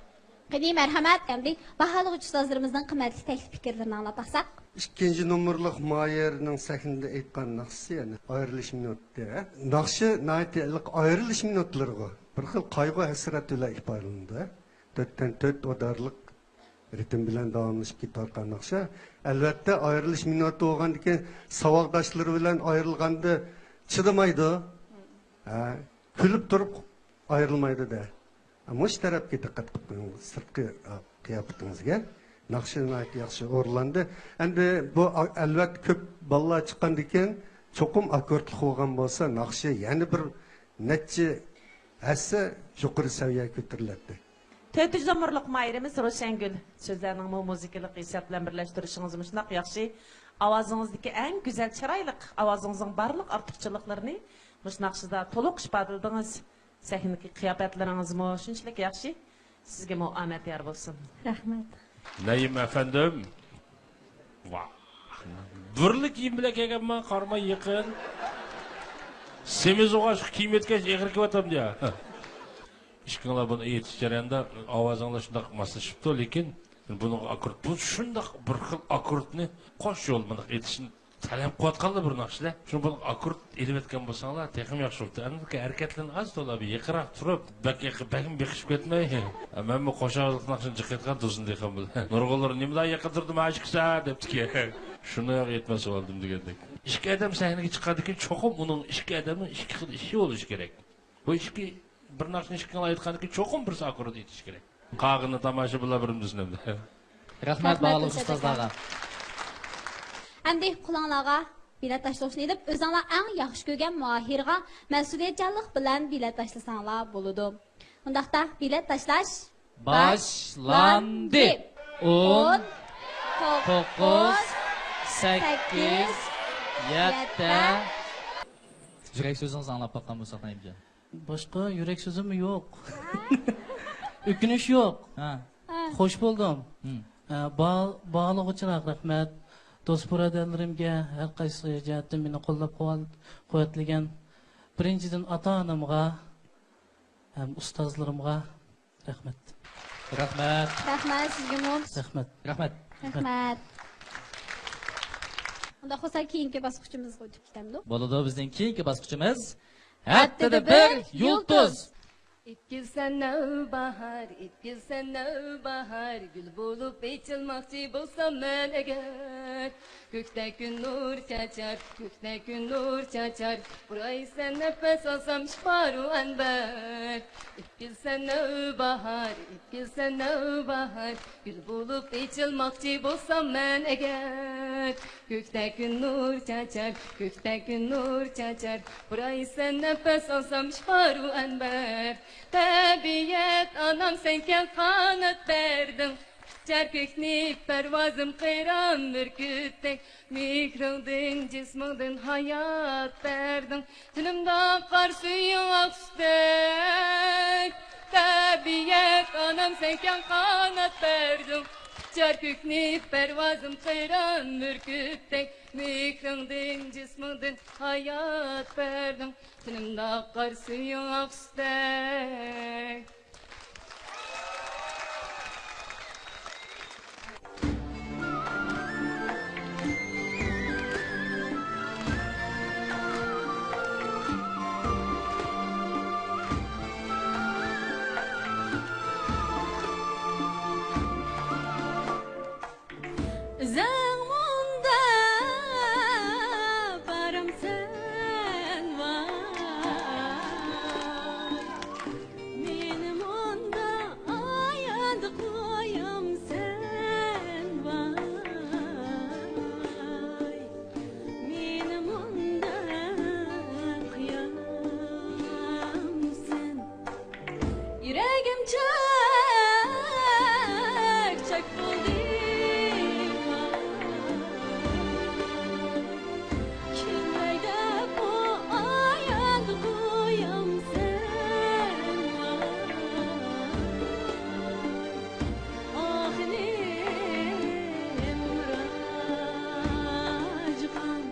قېنى، مەرھەمەت، ئەمدى باھالىغۇچى ئۇستازلىرىمىزنىڭ قىممەتلىك تەكلىپ پىكىرلىرىنى ئاڭلاپ باقساق. ئىككىنچى نومۇرلۇق ماھىرنىڭ سەھنىدە ئېيتقان ناخشىسى، يەنى ئايرىلىش مىنۇتى. ناخشا ناھايىتى ئېنىق ئايرىلىش مىنۇتلىرىغۇ. بىر خىل قايغۇ-ھەسرەت بىلەن ئىپادىلىنىدۇ. تۆتتىن تۆت ئۇدارلىق رىتىم بىلەن داۋاملىشىپ كېتىۋاتقان ناخشا. ئەلۋەتتە، ئايرىلىش مىنۇتى بولغاندىكىن، ساۋاقداشلىرى بىلەن ئايرىلغاندا چىدىمايدۇ. ھە، كۈلۈپ تۇرۇپ ئايرىلمايدۇ-دە. مۇشۇ تەرەپكە دىققەت قىلىپ قويۇڭ، سىرتقى، ئا، قىياپىتىڭىزگە. ناخشا ناھايىتى ياخشى ئورۇنلاندى. ئەمدى بۇ، ئا، ئەلۋەتتە كۆپ بالىلار چىققاندىن كېيىن چوقۇم ئاككوردلۇق بولغان بولسا، ناخشا يەنە بىر نەچچە ھەسسە يۇقىرى سەۋىيەگە كۆتۈرۈلەتتى. تۆتىنچى نومۇرلۇق ماھىرىمىز روشەنگۈل، سۆزلەرنىڭمۇ مۇزىكىلىق ھېسسىيات بىلەن بىرلەشتۈرۈشىڭىز مۇشۇنداق ياخشى. ئاۋازىڭىزدىكى ئەڭ گۈزەل، چىرايلىق، ئاۋازىڭىزنىڭ بارلىق ئارتۇقچىلىقلىرىنى مۇشۇ ناخشىدا تولۇق ئىپادىلىدىڭىز. سەھنىدىكى قىياپەتلىرىڭىزمۇ شۇنچىلىك ياخشى. سىزگىمۇ ئامەت يار بولسۇن. رەھمەت. نەيىم ئەپەندىم. ۋاھ. بىرلا كىيىم بىلەن كەلگەنمەن، قارىماي يېقىن. سېمىز ئوغاچقا كىيىم يەتكەچ ئېغىر كېلىۋاتامدۇ يا؟ ئىككىڭلار بۇنى ئېيتىش جەريانىدا ئاۋازىڭلار شۇنداق ماسلىشىپتۇ، لېكىن بۇنىڭ ئاككورد، بۇ شۇنداق بىر خىل ئاككوردنى قوش يول مۇنداق ئېيتىشنى تەلەپ قىلىۋاتقانلا بىر ناخشىلەر. شۇڭا بۇنىڭ ئاككورد ئېلىۋەتكەن بولساڭلار تېخىمۇ ياخشى بوپتۇ. ئەمدىكى ھەرىكەتلىرىنى ئاز تولا بىر يىقىراق تۇرۇپ، بەك يېقى-، بەكمۇ بېقىشىپ كەتمەي. مەنمۇ قوشاق ناخشىنى جىق ئېيتقان تۇزنى دېيقان بىلەن. نۇرغۇنلار نېمىلا يېقىن تۇردۇم ھە ئىككىسى دەپتىكەن. شۇنى ئېيتماس بولدۇم دېگەندەك. ئىككى ئادەم سەھنىگە چىققاندىن كېيىن چوقۇم ئۇنىڭ ئىككى ئادەمنىڭ ئىككى خىل ئىشى بولۇشى كېرەك. بۇ ئىككى، بىر ناخشىنى ئىككىڭلار ئېيتقاندىن كېيىن چوقۇم بىرسى ئاككورد ئېيتىشى كېرەك. قالغىنىنى تاماشىبىنلار بىر ئۆمدۈرسۇن ئەمدى. رەھمەت، رەھمەت، باھالىق ئۇستازلارغا. ئەمدى قولۇڭلارغا بېلەت تاشلىغۇچنى ئېلىپ، ئۆزۈڭلار ئەڭ ياخشى كۆرگەن ماھىرغا مەسئۇلىيەتچانلىق بىلەن بېلەت تاشلىساڭلار بولىدۇ. ئۇنداقتا بېلەت تاشلاش باشلاندى. ئون، توققۇز، سەككىز، يەتتە. يۈرەك سۆزىڭىزنى ئاڭلاپ باققان بولساق، نەيىمجان. باشقا يۈرەك سۆزۈممۇ يوق. ئۆكۈنۈش يوق. ھە. خوش بولدۇم. ھە، با-، باھالىغۇچىلارغا رەھمەت. دوست بۇرادەرلىرىمگە، ھەر قايسى جەھەتتىن مېنى قوللاپ قۇۋۋەتلىگەن بىرىنچىدىن ئاتا-ئانامغا ھەم ئۇستازلىرىمغا رەھمەت. رەھمەت. رەھمەت سىزگىمۇ. رەھمەت. رەھمەت. رەھمەت. ئۇنداق بولسا كېيىنكى باسقۇچىمىزغا ئۆتۈپ كېتەمدۇ؟ بولىدۇ، بىزنىڭ كېيىنكى باسقۇچىمىز ھەپتىدە بىر يۇلتۇز. ئېيتىپ كېلىسەن نەۋباھار، ئېيتىپ كېلىسەن نەۋباھار، گۈل بولۇپ ئېچىلماقچى بولسام مەن ئەگەر. كۆكتە كۈن نۇر چاچار، كۆكتە كۈن نۇر چاچار، پۇرايسەن نەپەس ئالسام شىپارۇ ئەنبەر. ئېيتىپ كېلىسەن نەۋباھار، ئېيتىپ كېلىسەن نەۋباھار، گۈل بولۇپ ئېچىلماقچى بولسام مەن ئەگەر. كۆكتە كۈن نۇر چاچار، كۆكتە كۈن نۇر چاچار، پۇرايسەن نەپەس ئالسام شىپارۇ ئەنبەر. تەبىئەت ئانام سەنكەن قانات بەردىڭ، ئۇچار كۆكنى پەرۋازىم قىران بۈركۈتتەك، مېھرىڭدىن جىسمىڭدىن ھايات بەردىڭ. تېنىمدا قار سۈيۈڭ ئاقسۇدەك، تەبىئەت ئانام سەنكەن قانات بەردىڭ. ئۇچار كۆكنى پەرۋازىم قىران بۈركۈتتەك، مېھرىڭدىن جىسمىڭدىن ھايات بەردىڭ. تېنىمدا قار سۈيۈڭ ئاقسۇدەك. ئىزىڭ مۇندا بارامسەن ۋاي، مېنى مۇندا ئاياندى قويامسەن ۋاي، مېنى مۇندا قويامسەن. يۈرىكىم چاك-چاك بولدى. كۈلمەي دەپمۇ ئاياندى قويامسەن. ئاخىنىم راجغان.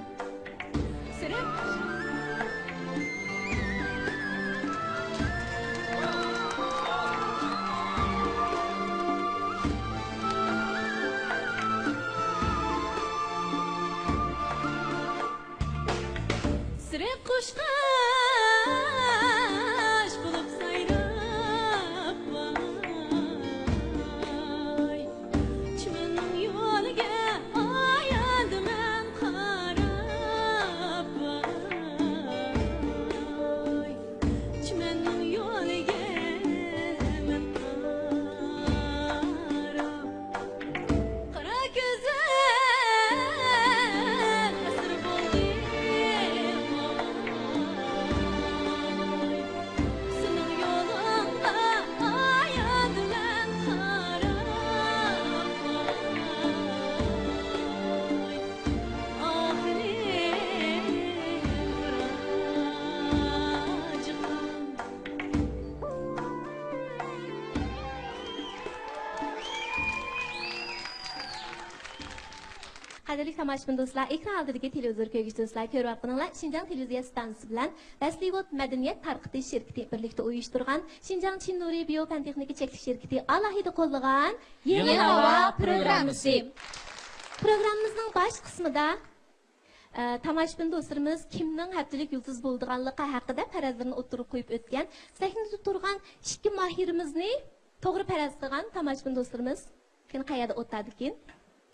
قەدىرلىك تاماشىبىن دوستلار، ئېكران ئالدىدىكى تېلېۋىزور كۆرگۈچى دوستلار، كۆرۈۋاتقىنىڭلار شىنجاڭ تېلېۋىزىيە ئىستانسىسى بىلەن ۋەسلىۋود مەدەنىيەت تارقىتىش شىركىتى بىرلىكتە ئۇيۇشتۇرغان شىنجاڭ چىن نۇرى بىيو پەن تېخنىكا چەكلىك شىركىتى ئالاھىدە قوللىغان يېڭى يېڭى ناۋا ناۋا پروگراممىسى. پروگراممىسى. پروگراممىمىزنىڭ باش قىسمىدا، ئە، تاماشىبىن دوستلىرىمىز كىمنىڭ ھەپتىلىك يۇلتۇز بولىدىغانلىقى ھەققىدە پەرەزلىرىنى ئوتتۇرىغا قويۇپ ئۆتكەن، سەھنىدە تۇرغان ئىككى ماھىرىمىزنى توغرا پەرەز قىلغان تاماشىبىن دوستلىرىمىز قېنى قەيەردە ئولتۇرىدىكىن؟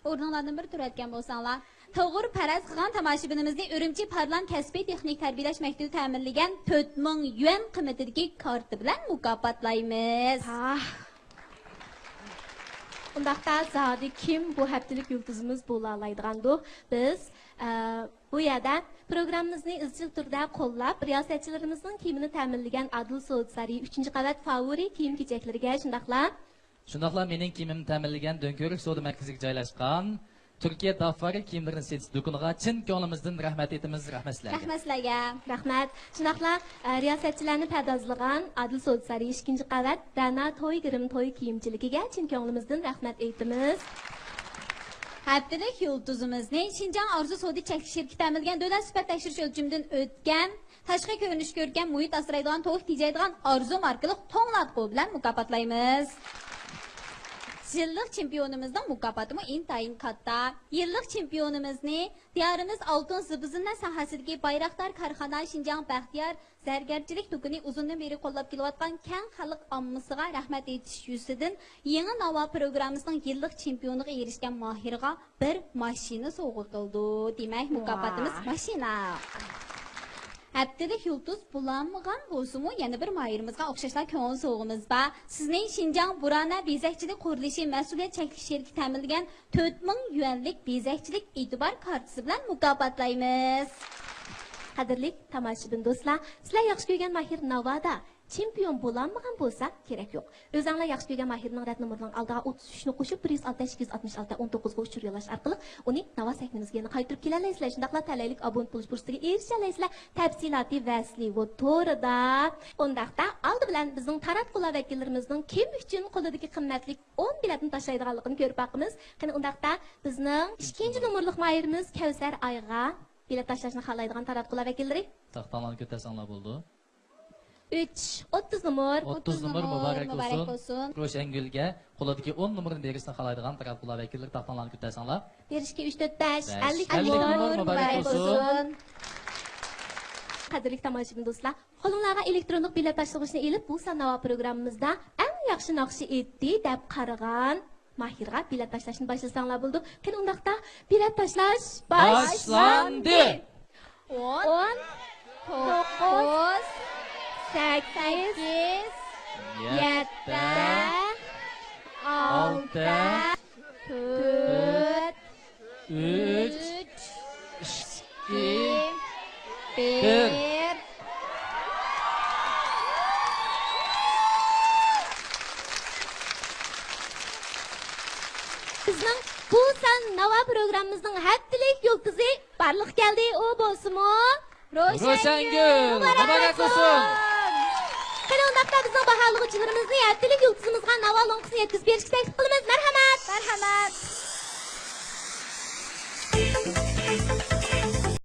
ئورنۇڭلاردىن بىر تۇرۇۋەتكەن بولساڭلار. توغرا پەرەز قىلغان تاماشىبىنىمىزنى ئۈرۈمچى پارلان كەسپىي تېخنىك تەربىيەلەش مەكتىپى تەمىنلىگەن تۆت مىڭ يۈەن قىممىتىدىكى كارتا بىلەن مۇكاپاتلايمىز. ئاھ. ئۇنداقتا زادى كىم بۇ ھەپتىلىك يۇلتۇزىمىز بولالايدىغاندۇ؟ بىز، ئە، بۇ يەردە پروگراممىمىزنى ئىزچىل تۈردە قوللاپ، رىياسەتچىلىرىمىزنىڭ كىيىمىنى تەمىنلىگەن ئادىل سودا سارىيى ئۈچىنچى قەۋەت فاۋورى كىيىم-كېچەكلىرىگە، شۇنداقلا شۇنداقلا مېنىڭ كىيىمىمنى تەمىنلىگەن دۆڭكۆۋرۈك سودا مەركىزىگە جايلاشقان تۈركىيە دافارى كىيىملىرىنى سېتىش دۇكىنىغا چىن كۆڭلىمىزدىن رەھمەت ئېيتىمىز. رەھمەت سىلەرگە. رەھمەت سىلەرگە. رەھمەت. شۇنداقلا، ئە، رىياسەتچىلەرنى پەردازلىغان ئادىل سودا سارىيى ئىككىنچى قەۋەت رەنا توي گىرىم توي كىيىمچىلىكىگە چىن كۆڭلىمىزدىن رەھمەت ئېيتىمىز. ھەپتىلىك يۇلتۇزىمىزنى شىنجاڭ ئارزۇ سودا چەكلىك شىركىتى تەمىنلىگەن دۆلەت سۈپەت تەكشۈرۈش ئۆلچىمىدىن ئۆتكەن تاشقى كۆرۈنۈشى كۆركەم، مۇھىت ئاسرايدىغان، توۋا تېجەيدىغان ئارزۇ ماركىلىق توڭلاتقۇ بىلەن مۇكاپاتلايمىز. يىللىق چېمپىيونىمىزنىڭ مۇكاپاتىمۇ ئىنتايىن كاتتا. يىللىق چېمپىيونىمىزنى دىيارىمىز ئالتۇن زىبۇ-زىننەت ساھەسىدىكى بايراقدار كارخانا شىنجاڭ بەختىيار زەرگەرچىلىك دۇكىنى ئۇزۇندىن بېرى قوللاپ كېلىۋاتقان كەڭ خەلق ئاممىسىغا رەھمەت ئېيتىش يۈزىسىدىن يېڭى ناۋا پروگراممىسىنىڭ يىللىق چېمپىيونىغا ئېرىشكەن ماھىرغا بىر ماشىنا سوۋغا قىلدۇق. دېمەك، مۇكاپاتىمىز ۋاھ. ماشىنا. ھەپتىلىك يۇلتۇز بولالمىغان بولسىمۇ، يەنە بىر ماھىرىمىزغا ئوخشاشلا كۆڭۈل سوۋغىمىز بار. سىزنى شىنجاڭ بۇرانە بېزەكچىلىك قۇرۇلۇشى مەسئۇلىيەت چەكلىك شىركىتى تەمىنلىگەن تۆت مىڭ يۈەنلىك بېزەكچىلىك ئېتىبار كارتىسى بىلەن مۇكاپاتلايمىز. قەدىرلىك تاماشىبىن دوستلار، سىلەر ياخشى كۆرگەن ماھىر ناۋادا چېمپىيون بولالمىغان بولسا كېرەك يوق. ئۆزەڭلار ياخشى كۆرگەن ماھىرنىڭ رەت نومۇرىنىڭ ئالدىغا ئوتتۇز ئۈچنى قوشۇپ، بىر يۈز ئالتە، ئىككى يۈز ئاتمىش ئالتە، ئون توققۇزغا ئۇچۇر يوللاش ئارقىلىق ئۇنى ناۋا سەھنىمىزگە يەنە قايتۇرۇپ كېلەلەيسىلەر. شۇنداقلا تەلەيلىك ئابونت بولۇش پۇرسىتىگە ئېرىشەلەيسىلەر. تەپسىلاتى ۋەسلىۋود تورىدا. ئۇنداقتا ئالدى بىلەن بىزنىڭ تاراتقۇلار ۋەكىللىرىمىزنىڭ كىم ئۈچۈن قولىدىكى قىممەتلىك ئون بېلەتنى تاشلايدىغانلىقىنى كۆرۈپ باقىمىز. قېنى ئۇنداقتا بىزنىڭ ئىككىنچى نومۇرلۇق ماھىرىمىز كەۋسەر ئايغا بېلەت تاشلاشنى خالايدىغان تاراتقۇلار ۋەكىللىرى. تاختاڭلارنى كۆتەرسەڭلار بولىدۇ. ئۈچ، ئوتتۇز نومۇر. ئوتتۇز نومۇر مۇبارەك مۇبارەك بولسۇن. بولسۇن. روشەنگۈلگە قولىدىكى ئون نومۇرنى بېرىشنى خالايدىغان تاراتقۇلار ۋەكىللىرى تاختاڭلارنى كۆتەرسەڭلار. بىر، ئىككى، ئۈچ، تۆت، بەش، بەش. ئەللىك ئەللىك نومۇر نومۇر مۇبارەك مۇبارەك بولسۇن. بولسۇن. قەدىرلىك تاماشىبىن دوستلار، قولۇڭلارغا ئېلېكترونلۇق بېلەت تاشلىغۇچنى ئېلىپ، بۇ سان ناۋا پروگراممىمىزدا ئەڭ ياخشى ناخشا ئېيتتى دەپ قارىغان ماھىرغا بېلەت تاشلاشنى باشلىساڭلار بولىدۇ. قېنى ئۇنداقتا بېلەت تاشلاش باشلاندى. باشلاندى. ئون، توققۇز، سەككىز، يەتتە، ئالتە، تۆت، ئۈچ، ئىككى، بىر. بىزنىڭ بۇ سان ناۋا پروگراممىمىزنىڭ ھەپتىلىك يۇلتۇزى بارلىققا كەلدى. ئۇ بولسىمۇ روشەنگۈل. روشەنگۈل. مۇبارەك مۇبارەك بولسۇن. بولسۇن. قېنى ئۇنداقتا بىزنىڭ باھالىغۇچىلىرىمىزنى ھەپتىلىك يۇلتۇزىمىزغا ناۋا لوڭقىسىنى يەتكۈزۈپ بېرىشكە تەكلىپ قىلىمىز. مەرھەمەت. مەرھەمەت.